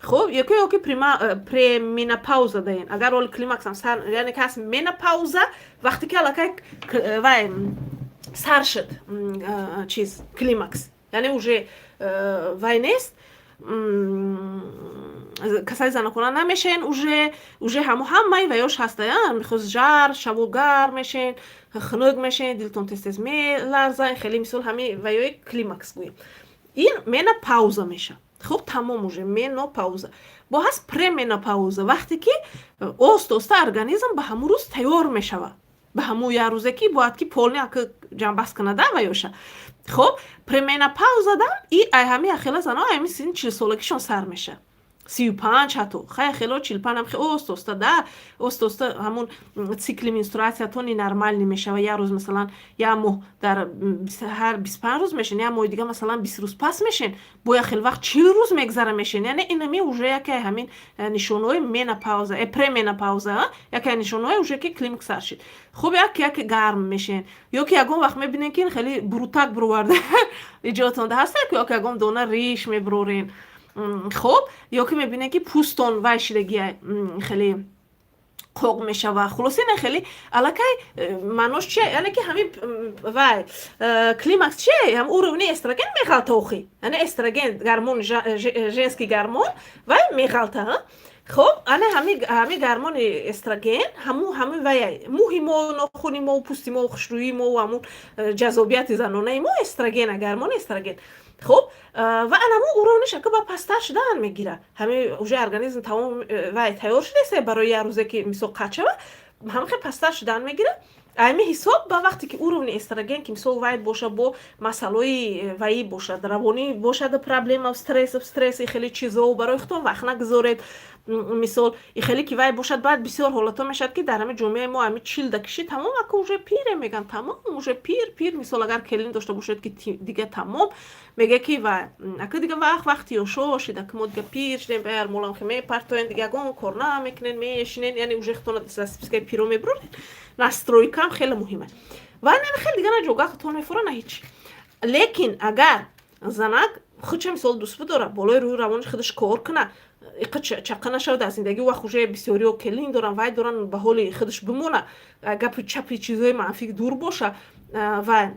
Хуб, ёки пременопауза даен. Агар ҳоли климаксам сар, яъне ки ҳаст менопауза, вақте ки аллакай вай сар шуд, чиз, климакс, яъне уже вай нест, касали занакона намешен, уже ҳамо ҳамаи ваёш ҳаста, михоз жар шаву гарм мешен, хунук мешен, дилтон тез тез меларза, хеле мисол ҳами ваёи климакс гӯем. Ин менопауза меша. Хуб, тамом, уже менопауза. Бо ҳаст пременопауза, вақте ки оста оста организм ба ҳамун рӯз тайёр мешавад, ба ҳамун як рӯзе ки бояд ки полный ака ҷамъбаст кунада ваёша. Хуб, пременопауза и ай ҳами ахела зано ҳами сини 40 солагишон сар меша, 35 ҳатто, хай, хело 45 ҳам. Оста оста да, оста оста ҳамун цикли менструатсиятони нормальный мешава. Як рӯз, масалан, як моҳ дар ҳар 25 рӯз мешен, як моҳи дига, масалан, 20 рӯз пас мешен, бо як хел вақт 40 рӯз мегзара мешен. Яъне инами уже яке ҳамин нишонҳои менопауза, пременопауза, яке нишонҳои уже ки климакс сар шид. Хуб, як як гарм мешен, ё ки ягон вақт мебинем, ки хеле брутак бироварда иҷотонда ҳаста, ё ки ягон дона риш мебирорен. Хуб, ё ки мебинем, ки пӯстон вай шидагия, хеле қоқ мешава. Хулоса, ина хеле аллакай маънош чи? Яъне ки ҳамин вай климакс чие? Ҳам уровни эстроген меғалта охи, яъне эстроген, гормон, женский гормон вай меғалта. Хуб, ана ҳами гормони эстроген, ҳаму ҳами вай мӯҳи мо, нохуни мо, пӯсти мо, хушрӯии мо, ҳамун ҷаззобияти занонаи мо эстрогена, гормони эстроген. Хуб, ва анаму уровниш ака ба пасттар шудан мегира. Ҳами уже организм тамом вай тайёр шудааст барои як рӯзе ки мисол қатъ шава, ҳама хел пасттар шудан мегира. Ами ҳисоб ба вақте ки уровни эстроген ки мисол вай боша, бо масъалаҳои ваӣ бошад, равонӣ бошад, проблема, стресс, и хеле чизо, барои худтон вақт нагузоред. Мисол, и хеле ки вай бошад, баъд бисёр ҳолатҳо мешавад, ки дар ҳами ҷомеаи мо ҳами 40 да киши, тамом, ака, уже пире меган, тамом, уже пир, пир. Мисол, агар келин дошта бошед, ки дига тамом, мега ки ва ака, дига вақт вақти ёшо шид, ака, мо дига пир шидем, баяр молам хе мепартоен, дига ягон кор намекунен, мешинен. Яъне уже худтона спискаи пиро мебуроред, настройка. ҳам хеле муҳима. Ва нами хеле дига на ҷога тон мефура, на ҳеч. Лекин агар занак худша, мисол, дӯст бидора, болои рӯи равониш худаш кор куна, иқа чақа нашавад аз зиндагӣ, вақт уже бисёриҳо келин доран, вай доран, ба ҳоли худаш бимона, гапи чапи, чизҳои манфӣ дур боша ва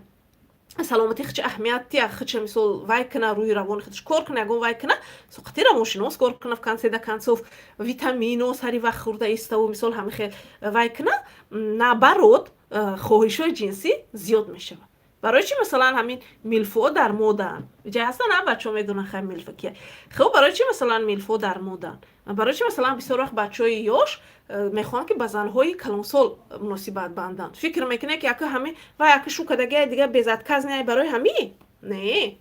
саломатии худша аҳамият тия, худша, мисол, вай куна, рӯи равони худаш кор куна, ягон вай куна, соқати равоншинос кор куна, в конце да концов витамино сари вақт хӯрда иставу, мисол, ҳами хел вай куна, наоборот, хоҳишҳои ҷинсӣ зиёд мешавад. Барои чи, масалан, ҳамин милфо дар модаанд? Ҷа ҳастан, а бачаҳо медонанд, хай, милфа кия. Хуб, барои чи, масалан, милфо дар модаанд? Барои чи, масалан, бисёр вақт бачаҳои ёш мехоҳанд, ки ба занҳои калонсол муносибат банданд? Фикр мекунед, ки ака ҳами вай ака шукадагия дига безатказ не, барои ҳами не,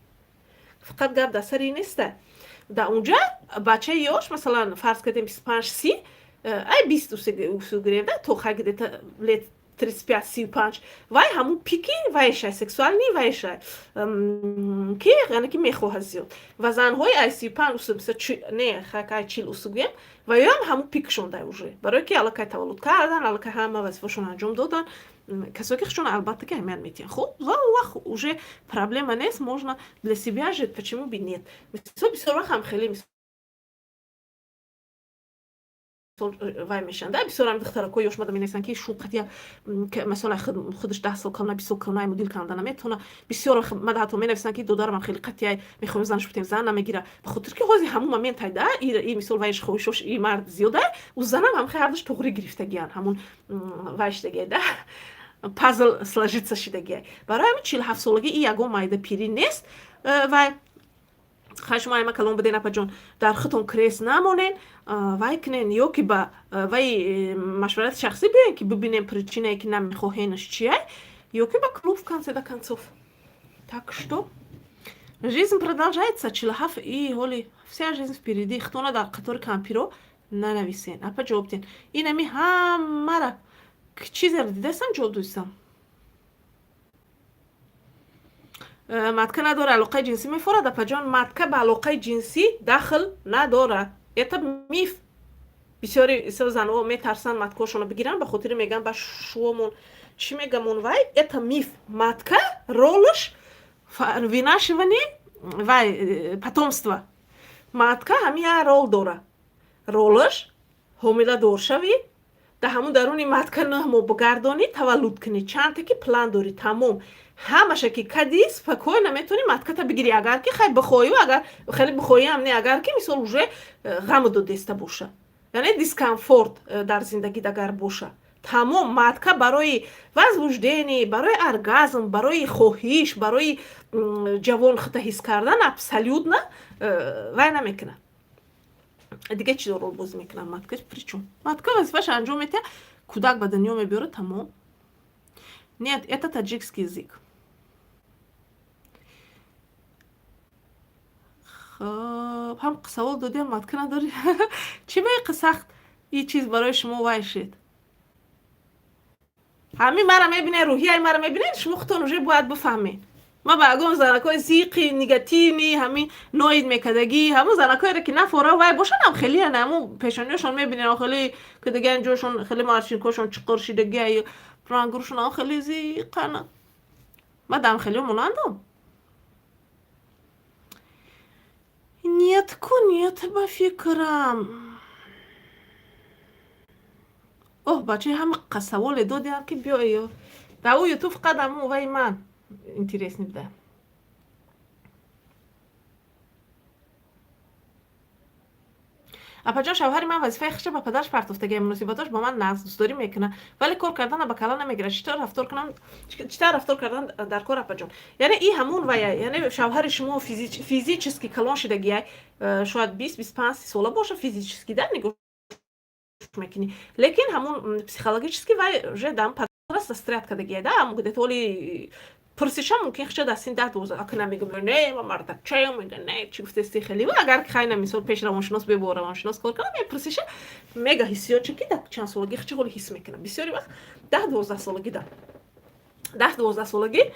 фақат гап дар сари неста. Дар унҷа бачаи ёш, масалан, фарз кардем, 25, 30, ай 20 усу гирем, да, то хай где-то лет 35, 35, вай ҳамун пики вайшай, сексуальный вайшай, ки яъне ки мехоҳад зиёд. Ва занҳои ай 35 усу, не, ай 40 усу гӯем, ва ёам ҳамун пикшон дай уже, барое ки аллакай таваллуд кардан, аллакай ҳама вазифашон анҷом додан, касое ки худшон албатта ки аҳамият метиҳанд. Хуб, ва он вақт уже проблема нест, можно для себя жить, почему бы нет? Мисол, бисёр вақт ҳам хеле, мисол, вай мешаванд, да, бисёр ҳам духтаракҳои ёшмада менависанд, ки шуқатия, масалан, худаш 10 сол калона, 20 сол калона, мудил карда наметавона. Бисёр мада ҳатто менависанд, ки додарам хеле қатия, мехоҳем занаш бутем, зан намегира, ба хотир ки ҳозир ҳамун момент айда и, мисол, вайш хоҳишош и мард зиёда, ӯ занам ҳам хеле, ҳардуш туғрӣ гирифтагиян, ҳамун вай шидагия, да, пазл сложиться шидагия. Барои ҳамин 47-солагӣ и ягон майда пирӣ нест. Вай хай, шумо айма калон буден, апаҷон, дар худтон крест намонен, вай кунен ё ки ба вай машварати шахсӣ биёен, ки бибинем причинае, ки намехоҳенаш чия, ё ки ба клуб, в конце да концов. Так что жизнь продолжается, 47 и ҳоли вся жизнь впереди. Худтона дар қатори кампиро нанависен. Апа, ҷавоб диҳен. Инами ҳамара чизеро дидастам, ҷавоб додистам. Матка надора, алоқаи ҷинсӣ мефорад? Апаҷон, матка ба алоқаи ҷинсӣ дахл надорад, это миф. Бисёри занҳо метарсанд маткаҳошонро бигиранд, ба хотири мегӯянд ба шуомон чӣ мегамон. Вай, это миф. Матка ролаш вынашивание вай потомства. Матка ҳамин як рол дора, ролаш ҳомиладор шавӣ, дар ҳамун даруни матка 9 моҳ бигардонӣ, таваллуд кунӣ, чанте ки план дорӣ, тамом. Ҳамаша ки кадӣ, спокойно метавонӣ матката бигирӣ, агар ки хай бихоҳӣ, агар хеле бихоҳӣ ҳам не, агар ки, мисол, уже ғаму додеста боша, яъне дискомфорт дар зиндагит агар боша, тамом. Матка барои возбуждение, барои оргазм, барои хоҳиш, барои ҷавон худта ҳис кардан абсолютно вай намекунад. Дига чизо рол бозӣ мекунад? Матка причём? Матка вазифаша анҷом медиҳад, кӯдак ба дунё мебиёрад, тамом. Нет, это таджикский язык. Хоб, ҳам савол додиам, матка надорӣ, чӣ ба сахт и чиз барои шумо вай шид? Ҳамин мара мебинед, рӯҳияи мара мебинед, шумо худтон уже бояд бифаҳмед. Ма ба ягон занакҳои зиқи негативный, ҳамин ноид мекардагӣ, ҳамун занакҳоеро, ки нафора вай бошанд ҳам, хеле ҳамун пешониёшон мебинед, хеле кадаган ҷошон, хеле морщинкошон чуқур шидагӣ, рангрушон хеле зиқана. Ма дам хеле монандам? Нет ку, нет, ба фикрам. Оҳ, бачаи, ҳама саволе додиам, ки биё дар ӯ ютуб, фақат ҳамун вай ман интересный буда. Апаҷон, шавҳари ман вазифаи худша ба падараш партофтагия, муносибатош бо ман нағз, дӯстдорӣ мекунад, вале кор кардана ба кала намегирад. Чӣ тавр рафтор кунам? Чӣ тавр рафтор кардан дар кор, апаҷон? Яъне и ҳамун вая, яъне шавҳари шумо физически калон шидагиай, шояд 20, 25, 30 сола боша, физически да нигоҳ мекунӣ, лекин ҳамун психологически вай уже дам падарас застряд кардагиай, да, ҳамун где-то оли пурсиша мумкин хича дар синни 10, 12 ака намегӯм, не, ма мардакчаям, мега, не, чӣ гуфтести хеле. Агар ки хайна, мисол, пеш равоншинос бебо равоншинос кор кунам, мепурсиша, мега ҳиссиёт ки дар чанд солагӣ хича ҳоли ҳис мекунам. Бисёри вақт 10, 12 солагӣ, да, 10, 12 солагӣ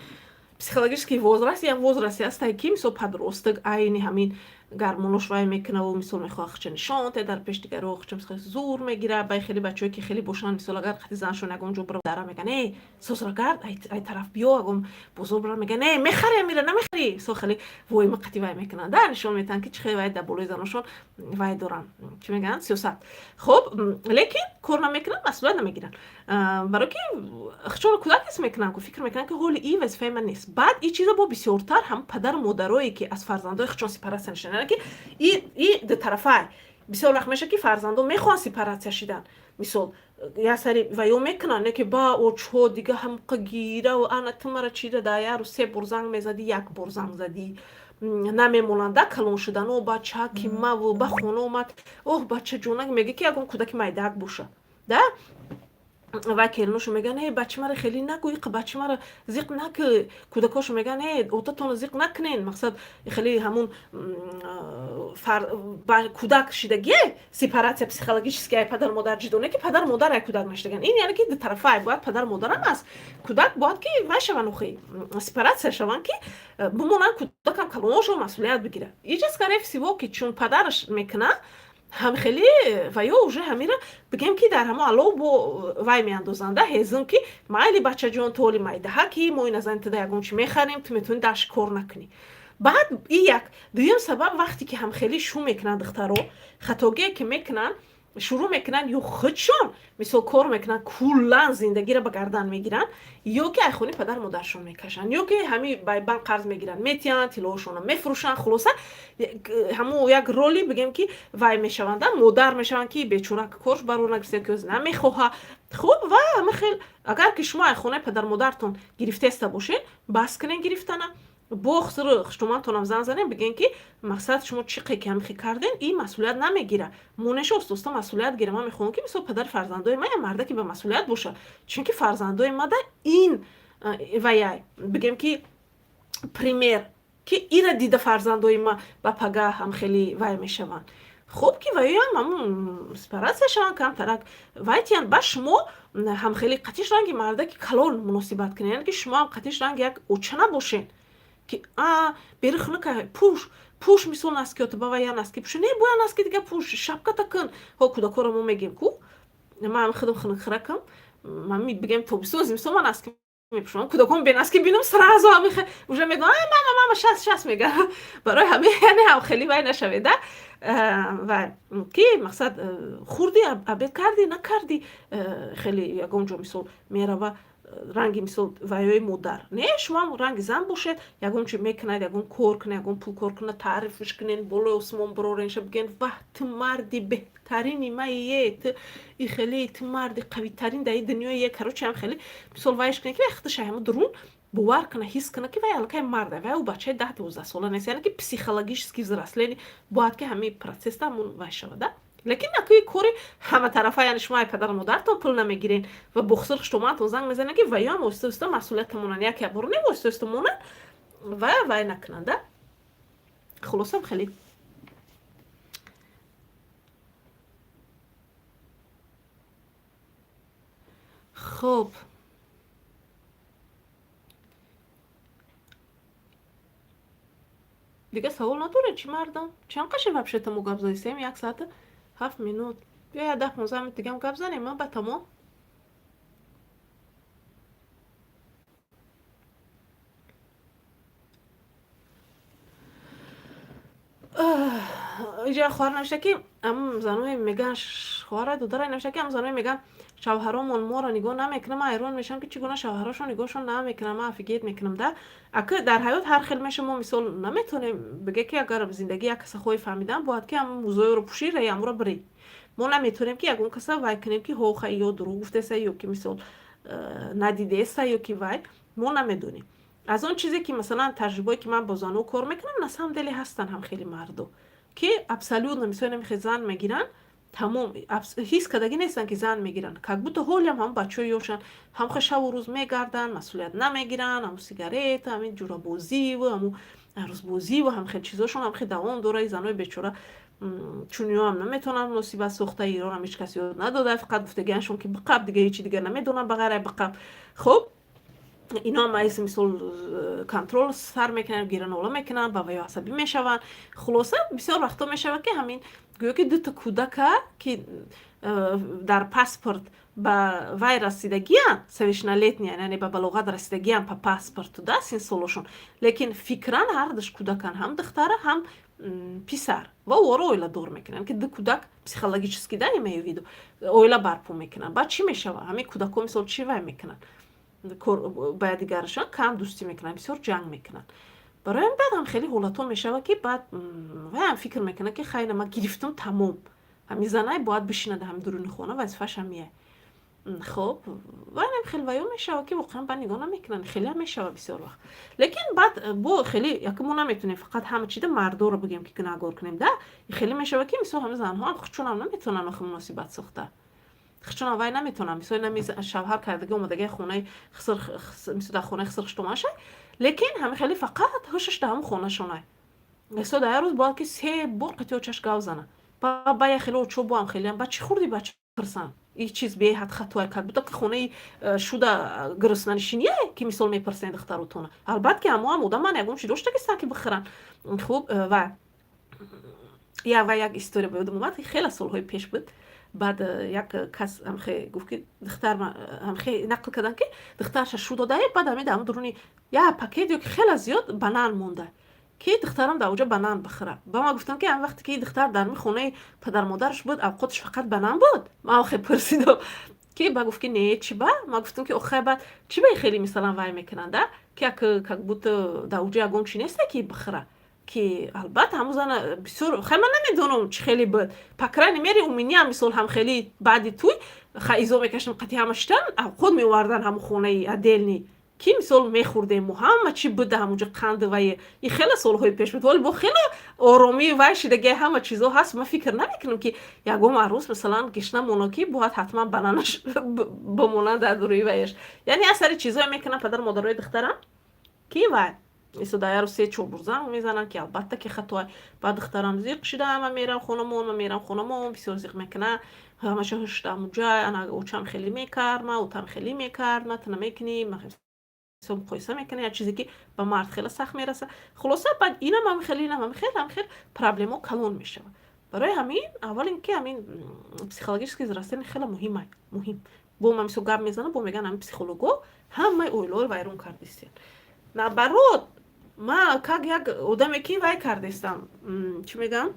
психологический возраст, як возрасте ҳастай, ки, мисол, подросток айни ҳамин Гормонош вай мекунаву, мисол, мехоҳад хича нишон те дар пеш дигаро, хича мисол зур мегира. Бай хеле бачаҳое ки хеле бошанд, мисол, агар қати заншон ягон ҷо бира, дара меган: «Э, созра гард, ай тараф биё». Ягон бозор бира, меган: «Э, мехари амира, намехари?» Мисол, хеле воима қати вай мекунанд, да, нишон метаҳанд, ки чӣ хеле вай дар болои заношон вай доранд, чӣ мегӯянд, сиёсат. Хуб, лекин кор намекунанд, масъулият намегиранд, барое ки хичонро кӯдак ҳис мекунанд, фикр мекунанд, ки ҳоли и вазифаи ман нест. Баъд и чиза бо бисёртар ҳам падару модарое ки аз фарзандои хичон сепаратсия мешаванд, яъне ки и дутарафа. Бисёр вақт мешавад, ки фарзандон мехоҳанд сепаратсия шидан, мисол, як сари ваё мекунанд, не ки ба очҳо дига ҳамқа гираву ана ту мара чида да як рӯз се бор занг мезадӣ, як бор занг задӣ, намемонанд, да. Калон шудан: «О, бача ки маву ба хона омад, оҳ, бачаҷонак», мега, ки ягон кӯдаки майдаак боша, да. Вай келиношо мегӯянд: «Э, бача мара хеле нагӯ, иқа бача мара зиқ наки». Кӯдакошо мегӯянд: «Э, отатонро зиқ накунен». Мақсад, хеле ҳамун кӯдак шидагие, сепаратсия психологически, ай падару модар ҷудо, не ки падару модар ай кӯдак мешидаган. Ин яъне ки дутарафа бояд, падару модарам аст, кӯдак бояд ки вай шаванд, охи сепаратсия шаванд, ки бимонанд, кӯдакам калоношо масъулият бигирад. Иҷа, скорее всего, ки чун падараш мекунад ҳам хеле ва ё уже ҳамира, бигем, ки дар ҳамо алов бо вай меандозанда ҳезум, ки майли, бачаҷон, ту оли майдаҳа, ки мо ина зани туда ягон чи мехарем, ту метавонӣ дашт кор накунӣ. Баъд и як дуюм сабаб: вақте ки ҳамхелӣ шу мекунанд, духтаро хатогие ки мекунанд, шурӯъ мекунанд ё худшон, мисол, кор мекунанд, куллан зиндагиро ба гардан мегиранд, ё ки айхони падару модаршон мекашанд, ё ки ҳами ба банк қарз мегиранд, метиҳанд, тиллоҳошонро мефурӯшанд. Хулоса, ҳамун як роли, бигем, ки вай мешаванд, модар мешаванд, ки бечора корш барор нагирифта, ки намехоҳа. Хуб, ва ҳама хел, агар ки шумо айхонаи падару модартон гирифтеста бошед, бас кунед гирифтана, бо хусуру хуштумантонам зан занем, бигем, ки мақсад, шумо чӣ қе ки ҳамихе карден, ин масъулият намегира. Монеша оста-оста масъулият гира. Ман мехоҳам, ки, мисол, падари фарзандои ман як мардаке ба масъулият боша, чунки фарзандои мада ин ваяй, бигем, ки пример, ки ира дида фарзандои ма ба пага ҳам хеле вай мешаванд. Хуб, ки ваёям ҳамун сепаратсия шаванд, камтарак вай тиянд. Ба шумо ҳамхеле қатиш ранги мардаки калон муносибат кунед, яъне ки шумо ҳам қатиш ранги як оча набошед, ки а бери хунука, пӯш, пӯш, мисол, носки ото бава, я носки пӯша, не, боя носки дига пӯш, шапката кун. Ҳо, кӯдакоро мо мегем ку, ман худам хунукхӯракам, ман бигем, тобистон, зимистон ман носки мепӯшам. Кӯдакон бе носки бинам, сразу ҳамихе уже мегӯям: «Мама, мама, шаст, шаст», мега. Барои ҳамин, яъне ҳам хеле вай нашаведа ва ки мақсад, хурди, обед кардӣ, накардӣ, хеле ягон ҷо, мисол, мерава ранги, мисол, ваёи модар не, шумоам ранги зан бошед. Ягон чи мекунад, ягон кор кунад, ягон пул кор кунад, таърифш кунед, болои осмон бироренша, бигӯен: «Ваҳ, ту марди беҳтарини мае, ту и хеле, ту марди қавитарин дар и дунёе». Короче, ҳам хеле, мисол, вайш кунед, ки вай худаш ҳамо дурун бовар кунад, ҳис кунад, ки вай аллакай марда, вай ӯ бачаи 10-12 сола нест. Яъне ки психологически взросление бояд ки ҳамаи процесс ҳамун вай шавада. Лекин акӯи кори ҳаматарафа, яъне шумо ай падару модартон пул намегирен ва бо хусур хуштомантон занг мезанед, ки ваёам оҳиста оҳиста масъулията монанд, як як бор не, оҳиста оҳиста монанд ва вай накунанда. Хулосам, хеле хуб. Дига савол надоред, чӣ, мардам? Чанд қаши вообще-то мо гап задистем? 1 саату 7 минут. Биё, як 10-15 минут дигам гап занем, ба тамом. Иҷа хоҳар навишта, ки ам заное меган, хоҳара додарай навишта, ки ам заное меган, шавҳаромон моро нигоҳ намекунам. Ман ҳайрон мешавам, ки чӣ гуна шавҳарошон нигоҳшон намекунам. Ман офигеть мекунам да. Ака, дар ҳаёт ҳар хел меша. Мо, мисол, наметавонем биге, ки агар зиндагӣ як каса хоҳӣ фаҳмидан, бояд ки ам музоёро пӯшӣ, раи амро бирӣ. Мо наметавонем, ки ягон каса вай кунем, ки ҳо, хай, ё дурӯғ гуфтеса, ё ки, мисол, надидеса, ё ки вай, мо намедонем. Аз он чизе ки, масалан, таҷрибое ки ман бо занҳо кор мекунам, на самом деле ҳастанд ҳам хеле мардо, ки абсолютно, мисол, намехе зан мегиранд, тамом, ҳис кардагӣ нестанд, ки зан мегиранд, как будто ҳолиам ҳам бачаҳои ёшанд, ҳамхе шаву рӯз мегарданд, масъулият намегиранд, ҳаму сигарета, ҳамин ҷурабозиву ҳаму арӯзбозиву ҳамхел чизошон ҳамхе давом дора. Занои бечора, чун ёам наметавонанд муносибат сохта, иронам ҳеҷ кас ёд надода, фақат гуфтагианшон, ки биқаб, дига ҳечи дигар намедонам ба ғайр биқаб. Хуб. Ино ҳам айс, мисол, контроль сар мекунанд, гиранола мекунанд, ба ваё асабӣ мешаванд. Хулоса, бисёр вақтҳо мешавад, ки ҳамин гӯё ки дута кӯдака, ки дар паспорт ба вай расидагиян, совершеннолетний, яъне ба балоғат расидагиян по паспорту да синсолошон, лекин фикран ҳардуш кӯдакан, ҳам духтара, ҳам писар, ва ӯро оиладор мекунанд, ки ду кӯдак психологически да, имею в виду, оила барпо мекунанд. Баъд чӣ мешавад? Ҳамин кӯдакҳо, мисол, чӣ вай мекунанд? Ба якдигарашон кам дӯстӣ мекунанд, бисёр ҷанг мекунанд. Барои ҳамин баъд ҳам хеле ҳолатҳо мешавад, ки баъд вайам фикр мекунад, ки хайна, ман гирифтум, тамом, ҳамин занай бояд бишинад ҳамин дуруни хона, вазифааш ҳамия. Хоб, вайнам хеле ваё мешавад, ки воқеан баъд нигоҳ намекунанд. Хелеам мешавад бисёр вақт, лекин баъд бо хеле яке мо наметонем фақат ҳама чида мардоро бигем, ки гунаҳгор кунем да. Хеле мешавад, ки мисол, ҳамин занҳо ҳам худшонам наметавонанд охи муносибат сохта, худшонам вай наметавонанд. Мисол, нами шавҳар кардаги омадаги хонаи хиср, мисол, дар хонаи хиср хуштомаша, лекин ҳами хеле фақат ҳушаш дар ҳамн хонашонай. Мисол, дар як рӯз бояд ки се бор қатъи очаш гав зана. Ба я хеле очо боам хелеам ба чӣ хӯрди, бача пирсан. И чиз беҳад хатое кард буда, ки хонаи шуда гуруснанишиние, ки мисол мепурсен духтаротона. Албатта, ки ҳамоам одаман, ягон чи доштагистанд, ки бихӯранд. Хуб, ва я ва як история ба ёдам омад, хеле солҳои пеш буд. Баъд як кас ҳамхе гуфт, ки духтар, ҳамхе нақл карданд, ки духтарша шу додае, баъд ҳамин дар дуруни як пакет ё ки хеле зиёд банан монда, ки духтарам дар оҷа банан бихӯра. Ба ман гуфтам, ки ҳамин вақте ки духтар дар хонаи падармодараш буд, авқоташ фақат банан буд? Ман хе пурсидам, ки ба гуфт, ки не, чи ба? Ман гуфтам, ки охай, баъд чи ба хеле мисалан вай мекунанда, ки як как будто дар оҷа ягон чи несте, ки бихӯра, ки албатта ҳамун зана бисёр хай, ман намедонам, чӣ хеле буд, по крайней мере у меня, мисол, ҳам хеле баъди туй ха изо мекашидам, қати ҳама шитан, авқот меовардан ҳамун хонаи отдельный, ки мисол мехӯрдему ҳама чи буда ҳамунҷо, қанду вай. И хеле солҳои пеш буд, вале бо хеле оромӣ вай шидаги, ҳама чизо ҳаст. Ман фикр намекунам, ки ягон арӯс, масалан, гишна моно, ки бояд ҳатман бананаш бимонад дар дуруи ваяш. Яъне асари чизое мекунанд падару модарои духтарам, ки вай исода як рӯз се чор бор занг мезананд, ки албатта ки хатоа. Баъд духтарам зиқ шида: ман мерам хонамон, ман мерам хонамон. Бисёр зиқ мекунад, ҳамаша ҳушда ҳамуҷа, ана очам хеле мекард, ма отам хеле мекард, ма ту намекунӣ. Муқоиса мекунад, як чизе, ки ба мард хеле сахт мераса. Хулоса, баъд инам ҳам хеле, инам ҳам хел, ҳам хел проблемао калон мешавад. Барои ҳамин аввал ин ки ҳамин психологически взросление хеле муҳима, муҳим. Бо ман мисол гап мезанам, бо мегӯян, ҳамин психологҳо ҳамаи оилаҳоро вайрон кардистиянд. Наоборот, ма как як одаме, ки вай кардистам, чӣ мегӯям,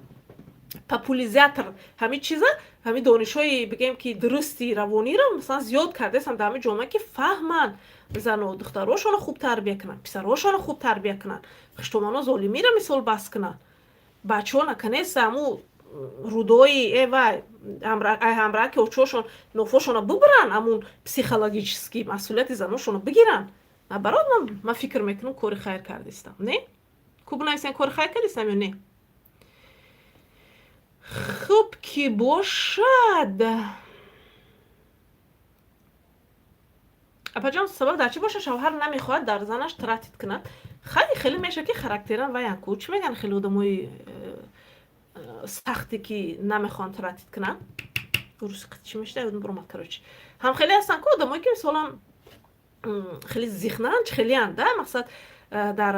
популяризатор ҳамин чиза, ҳамин донишҳои, бигем, ки дурусти равониро, масалан, зиёд кардастам дар ҳамин ҷомеа, ки фаҳманд, зану духтарошонро хуб тарбия кунанд, писарошонро хуб тарбия кунанд, хуштомано золимиро, мисол, бас кунанд, бачаҳо наконец ҳаму рудои э вай ҳамраҳ ки очошон нофошонро бубуранд, ҳамун психологически масъулияти заношонро бигиранд. Наоборот, ман фикр мекунам, кори хайр кардистам. Не куб нависен, кори хайр кардистам ё не? Хуб, ки бошад. Апаҷон, сабаб дар чӣ бошад, шавҳар намехоҳад дар занаш тратить кунад? Хай, хеле мешавад, ки характеран ваян ку, чӣ мегӯянд, хеле одамои сахте, ки намехоҳанд тратить кунанд. Рӯси чӣ мешуда, буромад. Короче, ҳам хеле ҳастанд ку одамое, ки мисолан хеле зихнанд, хелеанд да. Мақсад, дар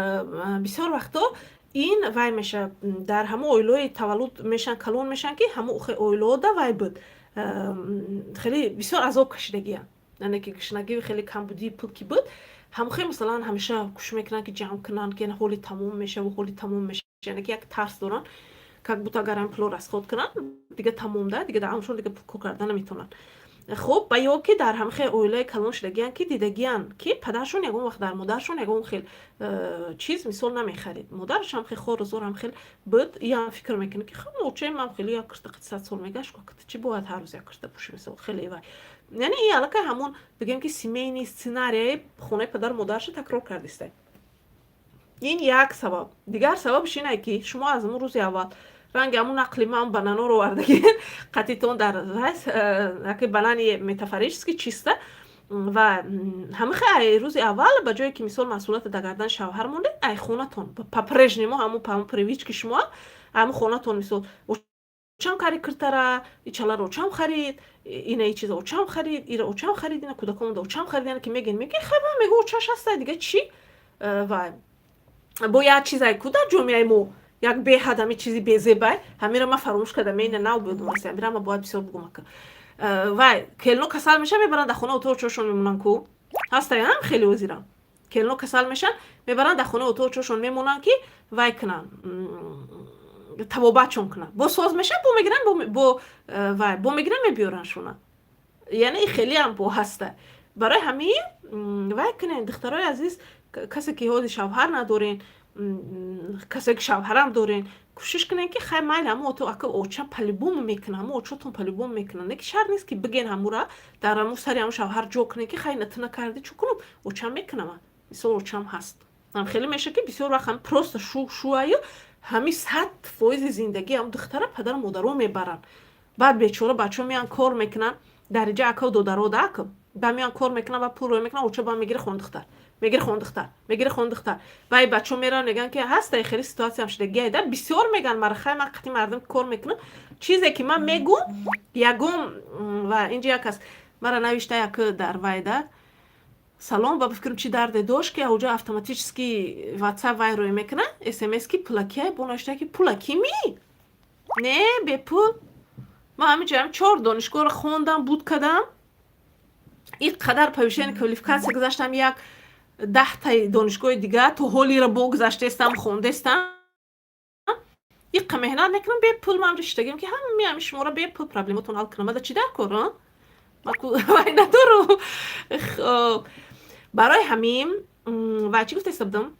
бисёр вақтҳо ин вай мешавад, дар ҳамон оилаҳои таваллуд мешаванд, калон мешаванд, ки ҳамон оилаҳо да вай буд, хеле бисёр азоб кашидагиянд, яъне ки гушнагию хеле камбудии пул ки буд. Ҳамхе, масалан, ҳамеша кӯшиш мекунанд, ки ҷамъ кунанд, ки ҳоли тамом мешаву ҳоли тамом мешава, яъне ки як тарс доранд, как будто агар ҳамин пулро расход кунанд, дига тамом да, дига дар амшон дига пул кор карда наметавонанд. Хуб, ба ё ки дар ҳамхе оилаи калон шудагиянд, ки дидагиянд, ки падаршон ягон вақт дар модаршон ягон хел чиз, мисол, намехарид, модараш ҳам хел хору зор ҳам хел буд. Иам фикр мекунад, ки хуб, очаи ман хеле як кирта 100 сол мегашт, чӣ бояд ҳар рӯз як кирта пӯши, мисол, хеле вай. Яъне ин аллакай ҳамон, бигем, ки семейный сценарияи хонаи падару модараша такрор кардистай. Ин як сабаб. Дигар сабабш ине, ки шумо аз ҳамон рӯзи аввал ранги ҳамун нақли ман бананоро овардаги қатитон дар яке банани метафорически чиста ва ҳамихе ай рӯзи аввал, ба ҷое ки, мисол, масъулията дар гардани шавҳар монде, ай хонатон по-прежнему ҳамун привычки шумо, ҳамун хонатон, мисол, очам кари киртара, ичаларо очам харид, Ина и чиза очам харид, ира очам харид, ина кӯдаконда очам харид, ина ки мегӯен, меги хай, ман мегӯ, очаш ҳаста, дига чӣ? Вай бо як чизай ку дар ҷомеаи мо як беҳад ҳами чизи безебай, ҳамира ман фаромӯш кардам, ина нав будум, ҳамира ман бояд бисёр бугум. Ака, вай келно касал мешан, мебаранд, дар хона ото очошон мемонанд ку, ҳастай ҳам хеле озирам. Келно касал мешан, мебаранд, дар хона ото очошон мемонанд, ки вай кунанд, табобатшон кунанд. Бо соз мешан, бо мегиранд, бо вай бо мегиранд, мебиёрандшона. Яъне хелеам бо ҳаста. Барои ҳамин вай кунед, духтарои азиз, касе ки ҳози шавҳар надорен, касе ки шавҳарам дорен, кӯшиш кунед, ки хай, майли, ҳамо ото ака оча по-любому мекунад, ҳамо очотон по-любому мекунад. Не ки шарт нест, ки биген ҳамура дар ҳаму сари ҳаму шавҳар ҷо кунед, ки хай, на ту накардӣ, чӯ кунам, очам мекунама. Мисол, очам ҳаст. Ҳам хеле меша, ки бисёр вақт ҳам просто шу шуаю ҳами 100% зиндагии ҳам духтара падару модаро мебаранд. Баъд бечора бачаҳо меян, кор мекунанд, дариҷа акау додаро да ака ба меян, кор мекунанд ва пул рӯй мекунанд, оча ба мегири, хон духтар мегири, хон духтар мегири, хон духтар. Вай бачаҳо мераванд, мегӯянд, ки ҳаста хеле ситуатсиям шудагиай да бисёр мегӯянд мара. Хай, ман қати мардум кор мекунам, чизе ки ман мегӯм ягон. Ва инҷа як кас мара навишта, як дар вайда салом ба фикрам, чӣ дарде дошт, ки ауҷа автоматически ватсап вай рӯй мекунад, смс ки пулакия бо навишта, ки пулакӣ ми не бепул. Ман ҳаминҷа чор донишгоҳро хондам, буд кардам, ин қадар повышение квалификация гузаштам, як 10таи донишгоҳи дигар то ҳолира бо гузаштаестам, хондестам, иққа меҳнат мекунам бепул. Ман ҷа шиштагиам, ки ҳами ҳами шуморо бепул проблемотон ҳал кунам. Мада чӣ дар кор вай надору. Хоб, барои ҳамин вай чӣ гуфтаиста будам?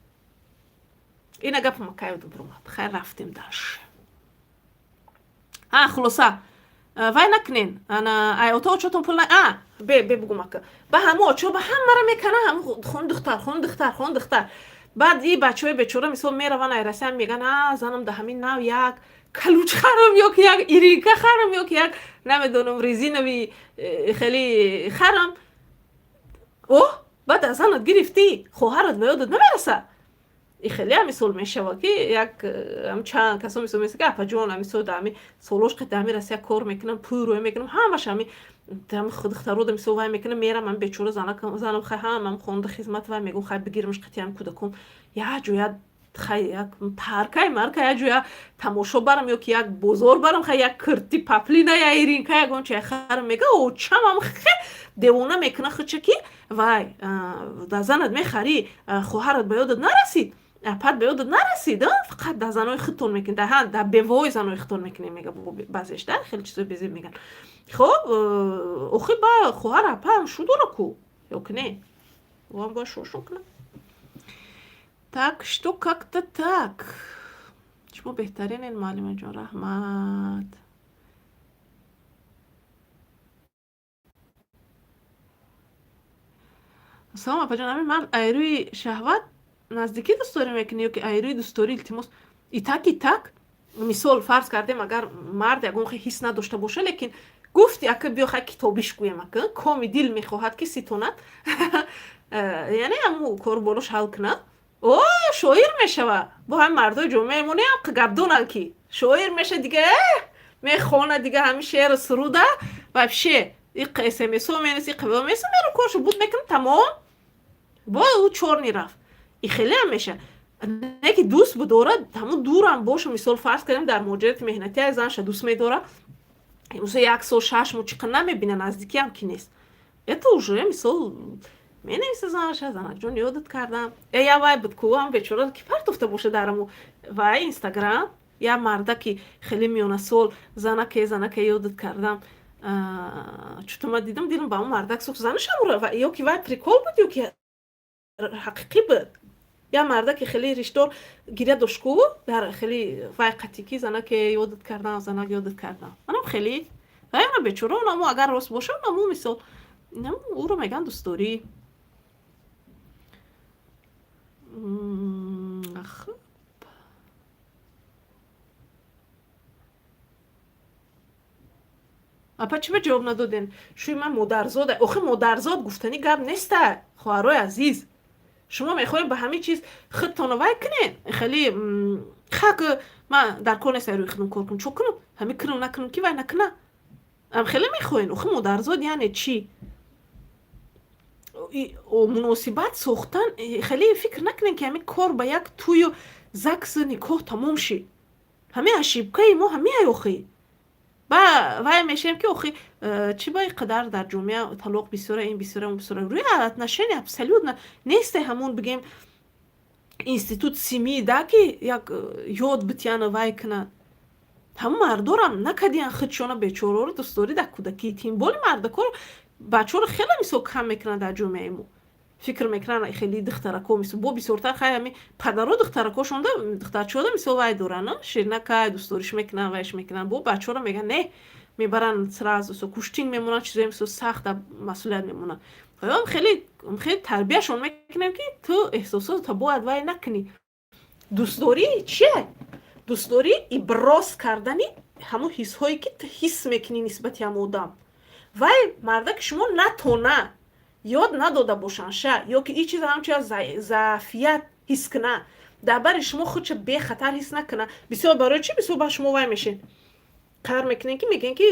Ина гапама кай буромад. Хайр, рафтем дальше. А хулоса, вай накунен, ана ай ото очотон пул на а бе бе бугум, ака, ба ҳамо очо ба ҳамара мекана, ҳам хон духтар, хон духтар, хон духтар. Баъд и бачаҳои бечора, мисол, мераванд ай Россия, мегӯянд: «А занам да ҳамин нав як калуч харам ё ки як иринка харам, ё ки як, намедонам, резиновый хеле харам». Оҳ, баъд аз занат гирифтӣ, хоҳарат ба ёдат намераса. И хеле мисол мешава, ки як чанд касо мисол меса, ки апаҷон, мисол, да ҳами солош қати ҳами Россия кор мекунам, пул рӯй мекунам, ҳамаш ҳами духтарода мисол вай мекунам, мерам, ҳами бечора занам хай ҳамам хонда хизмат вай мегӯм, хай, бигирамш қати ҳами кӯдаком, як ҷоя хай, як паркай марка, як ҷоя тамошо барам ё ки як бозор барам, хай, як кирти паплина, я иринка, ягон чай харам. Мега, очамам хе девона мекуна хича, ки вай да занат мехарӣ, хоҳарат ба ёдат нарасид, апат ба ёдат нарасид, фақат да занои худтон мекунед, да бевои занои худтон мекунед, мега. Баъзеш да хеле чизои безеб меган. Хоб, охи ба хоҳар апаам шу дора ку ё ки не, вам бояд шошон кунам. Так что как-то так. Шумо беҳтаринен, муаллимаҷон, раҳмат. Салом, апаҷон, ҳамин мард айрӯи шаҳват наздикӣ дӯстдорӣ мекунӣ ё ки айрӯи дӯстдорӣ? Илтимос. И так, и так. Мисол, фарз кардем, агар мард ягон хел ҳис надошта боша, лекин гуфти, ака, биё, хай, китобиш гӯем, ака, коми дил мехоҳад, ки ситонад, яъне ҳаму кор болош ҳал кунад, о шоир мешава. Бо ҳами мардои ҷомеаи мо неам гапдонанд, ки шоир меша, дига мехонад, дига ҳами шеъру суруда вообще иқ смсо менеси, иқ месо, меро коршо буд мекунад, тамом, бо ӯ чорни рафт. И хелеам меша, не ки дӯст бидорад, ҳамун дурам боша. Мисол, фарз кардем, дар муҳоҷирати меҳнатӣ ай занша дӯст медорад, мисол, як сол 6 моҳ чиқа намебина, наздикиам ки нест, это уже, мисол, менависа занаша: «Занакҷон, ёдат кардам». Я вай буд ку, ам бечора ки партофта боша дар аму вай Инстаграм, я мардаки хеле миёнасол: «Занаке, занаке, ёдат кардам». Чуто ма дидам, дилам ба он мардак сӯхт. Занашамро ё ки вай прикол буд, ё ки ҳақиқӣ буд. Я мардаки хеле риштдор гиря дошт ку дар хеле вай қатӣ, ки «Занаке, ёдат кардам, занак, ёдат кардам». Манам хеле вай она бечора, онамо агар рост боша, онамо, мисол, ӯро мегӯянд дӯстдорӣ. Хуб, апа, чӣ ба ҷавоб надоден? Шӯи ман модарзод. Охи, модарзод гуфтанӣ гап неста, хоҳарои азиз. Шумо мехоҳед ба ҳамин чиз худтонро вай кунед. Хеле хак ман дар кор нест, рӯи худам кор кунам, чо кунам, ҳамин кунам, накунам, ки вай накуна. Ам хеле мехоҳен? Охи, модарзод яъне чӣ? Муносибат сохтан, хеле фикр накунем, ки ҳамин кор ба як тӯю ЗАГСу никоҳ тамом шид. Ҳамин ошибкаи мо ҳамин, охи. Ба вай мешавем, ки охи, чӣ ба ин қадар дар ҷомеа талоқ бисёра, ин бисёра, он бисёра. Рӯи отношения абсолютно несте. Ҳамун бигем, институт семьи да, ки як ёд битяна, вай кунад. Ҳамун мардорам накардиян худшона, бечораро, дӯстдорӣ дар кӯдакӣ, тем более мардакоро, бачаҳоро хеле мисол кам мекунанд дар ҷомеаи мо. Фикр мекунанд, хеле духтарако мисол бо бисёртар, хай, ҳами падаро духтаракошонда, духтарчаода мисол вай доранд, ширинакай дӯстдориш мекунанд, вайш мекунанд. Бо бачаҳоро мегӯянд, не, мебаранд, сразу со куштин мемонанд, чизои мисол сахт масъулият мемонанд. Хеле хеле тарбияшон мекунем, ки ту эҳсосотро бояд вай накунӣ. Дӯстдорӣ чие? Дӯстдорӣ иброз кардани ҳамон ҳисҳое, ки ту ҳис мекунӣ нисбати ҳамон одам. Вай марда ки шумо натона ёд надода бошанд ша, ё ки ин чиз ҳамчун заъфият ҳис куна, дар бари шумо худша бехатар ҳис накуна. Бисёр барои чӣ бисёр ба шумо вай мешен, қаҳр мекунем, ки мегӯем, ки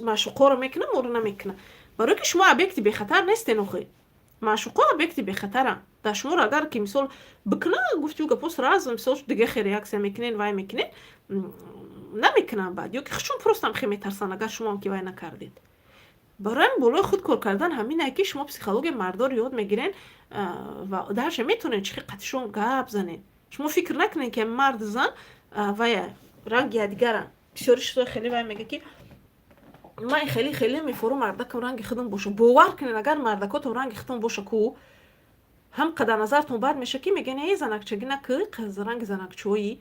маъшуқоро мекунам, моро намекунам? Барое ки шумо объекти бехатар нестен. Охи, маъшуқо объекти бехатаранд. Дар шуморо агар ки мисол бикуна, гуфти гапо, сразу мисол дига хе реаксия мекунен, вай мекунен, намекунанд баъд, ё ки худшон просто ам хе метарсанд, агар шумоам ки вай накардед. Барои ҳамин болои худ кор кардан ҳаминае, ки шумо психологияи мардоро ёд мегирен ва даже метавонед чӣ хел қатишон гап занед. Шумо фикр накунед, ки марду зан вая ранги якдигаранд. Бисёри чизои хеле вай мега, ки ман хеле хеле мефорам мардакам ранги худам боша. Бовар кунед, агар мардакотон ранги худтон боша ку, ҳам қадар назартон бад меша, ки мегӯян: «Эй, занакчагӣ накӣ, ранги занакчоӣ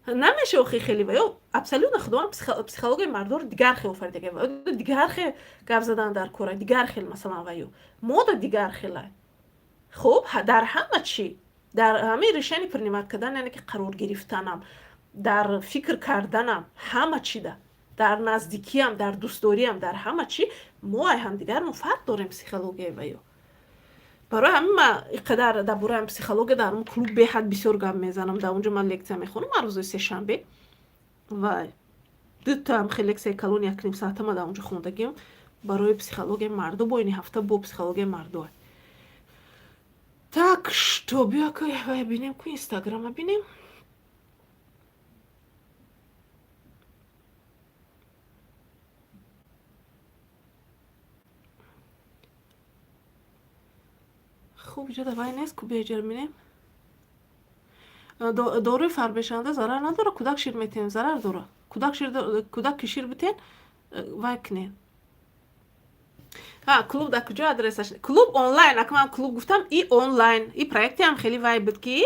намеша». Охи, хеле ва ё абсолютно худованд психологияи мардоро дигар хел офарида, дигар хел гап задан дар кора, дигар хел, масалан, ва ё мода дигар хела. Хуб, дар ҳама чӣ, дар ҳамин решение принимать кардан, яъне ки қарор гирифтанам, дар фикр карданам, ҳама чида, дар наздикиам, дар дӯстдориам, дар ҳама чӣ мо ай ҳамдигармон фарқ дорем психологияи ва ё. Барои ҳамин ман ин қадар дар бораи психология дар клуб беҳад бисёр гап мезанам. Дар онҷо ман лексия мехонам ҳар рӯзои сешанбе ва дутаам хел лексияи калони якним соата ман дар онҷо хондагиам барои психологияи марду. Бо ини ҳафта бо психологияи мардуа. Так что биё, вай бинем ку, Инстаграма бинем. Хуб, иҷода вай нест ку, беҷар бинем. Доруи фарбешаванда зарар надорад? Кӯдак шир метиҳем, зарар дорад. Кӯдак ки шир битен, вай кунед. Клуб дар куҷо, адресаш? Клуб онлайн. Ака, ман клуб гуфтам, и онлайн, и проектиам хеле вай буд, ки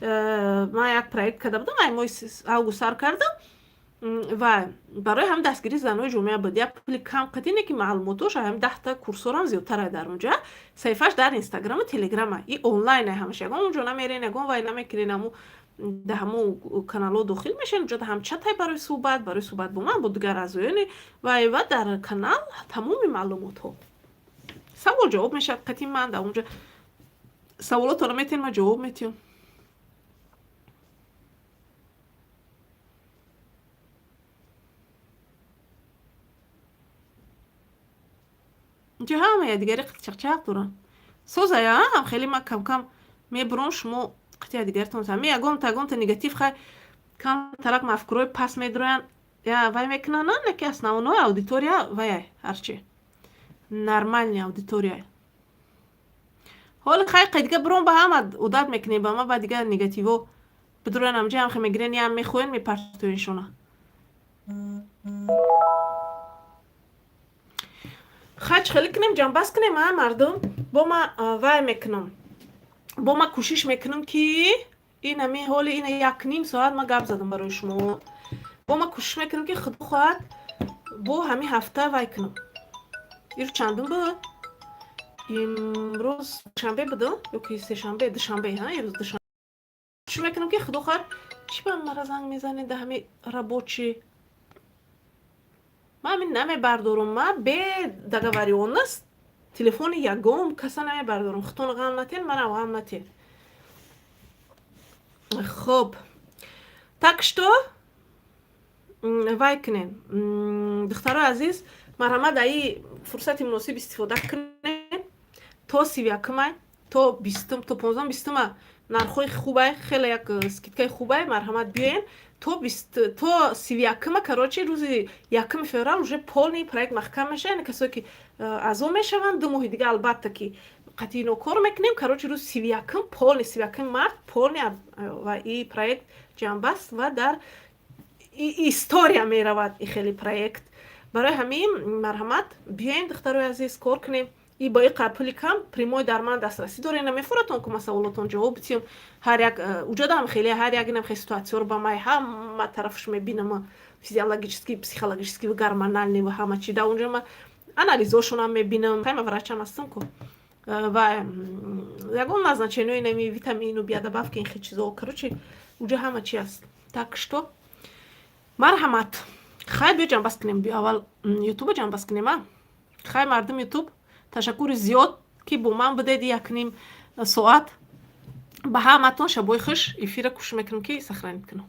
ман як проект карда будам, ай моҳи август сар кардам ва барои ҳам дастгирии занои ҷомеа буд. Як пули кам қатине, ки маълумотош ҳам 10-та курсорам зиёдтара. Дар онҷа саҳифааш дар Инстаграму Телеграма, и онлайн ҳамаш. Ягон онҷо намерен, ягон вай намекунен, ҳаму дар ҳамун каналҳо дохил мешавен. Онҷо ҳам чатай барои суҳбат бо ман, бо дигар аъзоёни вай ва дар канал тамоми маълумотҳо, савол ҷавоб мешавад қатъи ман. Дар онҷо саволотонро метиҳен, ман ҷавоб метиҳам. Инҷо ҳама якдигари чақчақ доранд. Созая ҳам хеле ман камкам мебурам, шумо қити якдигаритон ҳами ягонта негатив, хай, камтарак мафкурои паст медуроянд, я вай мекунанд, на ки основной аудитория вая ҳарчи нормальный аудитория. Ҳоли хай, дига буром, ба ҳама одат мекунем, ба ма ба дига негативо бидуроян, амҷа ҳам хе мегирен, ям мехоҳен, мепартоеншона. Хай, чӣ хеле кунем, ҷамъбаст кунем, а мардум? Бо ма вай мекунам, бо ма кӯшиш мекунам, ки ин ҳамин ҳоли ина якним соат ма гап задам барои шумо. Бо ма кӯшиш мекунам, ки худо хоҳад, бо ҳамин ҳафта вай кунам. Ирӯз чандум буд? Имрӯз шанбе буду ё ки сешанбе? Душанбе, ҳа, ирӯз душанбе. Кӯшиш мекунам, ки худо хоҳад. Чӣ ба мара занг мезанед да ҳамин рабочий? Ман ҳамин намебардорум. Ма бе договорённость телефони ягон каса намебардорум. Худтон ғам натен, манам ғам натен. Хуб, так что вай кунем, духтарои азиз. Марҳамат, аи фурсати муносиб истифода кунем. То 31-май, то 20-ум, то 15-ум, 20-ума нархҳои хубай, хеле як скидкаи хубай. Марҳамат, биёен то 31-ума. Короче, рӯзи 1 феврал уже полный проект маҳкам мешавад, яъне касое ки аъзо мешаванд, 2 моҳи дига албатта ки қатъи ино кор мекунем. Короче, рӯзи 31-ум полный, 31 март полный ва и проект ҷамъбаст ва дар история меравад и хеле проект. Барои ҳамин марҳамат, биёем, духтарои азиз, кор кунем. И бо иқа пули кам прямой дар ман дастрасӣ дорем. Намефуратон ку, ма саволотон ҷавоб битиём. Ҳар як уҷодам хеле ҳар як инам хел ситуатсияро ба май ҳама тарафаш мебинам: физиологический, психологический, гормональный ва ҳама чи. Да унҷо ма анализошонам мебинам. Хайма врачам ҳастам ку ва ягон назначениҳои нами витамину биодобавки, ин хел чизо. Короче, уҷа ҳама чи аст. Так что марҳамат. Хай, биё, ҷамъбаст кунем. Биё, аввал Ютуба ҷамъбаст кунем. А хай, мардум Ютуб, ташаккури зиёд, ки бо ман будед 1.5 соат. Ба ҳаматон шабои хуш. Эфира кӯшиш мекунам, ки сохранить кунам.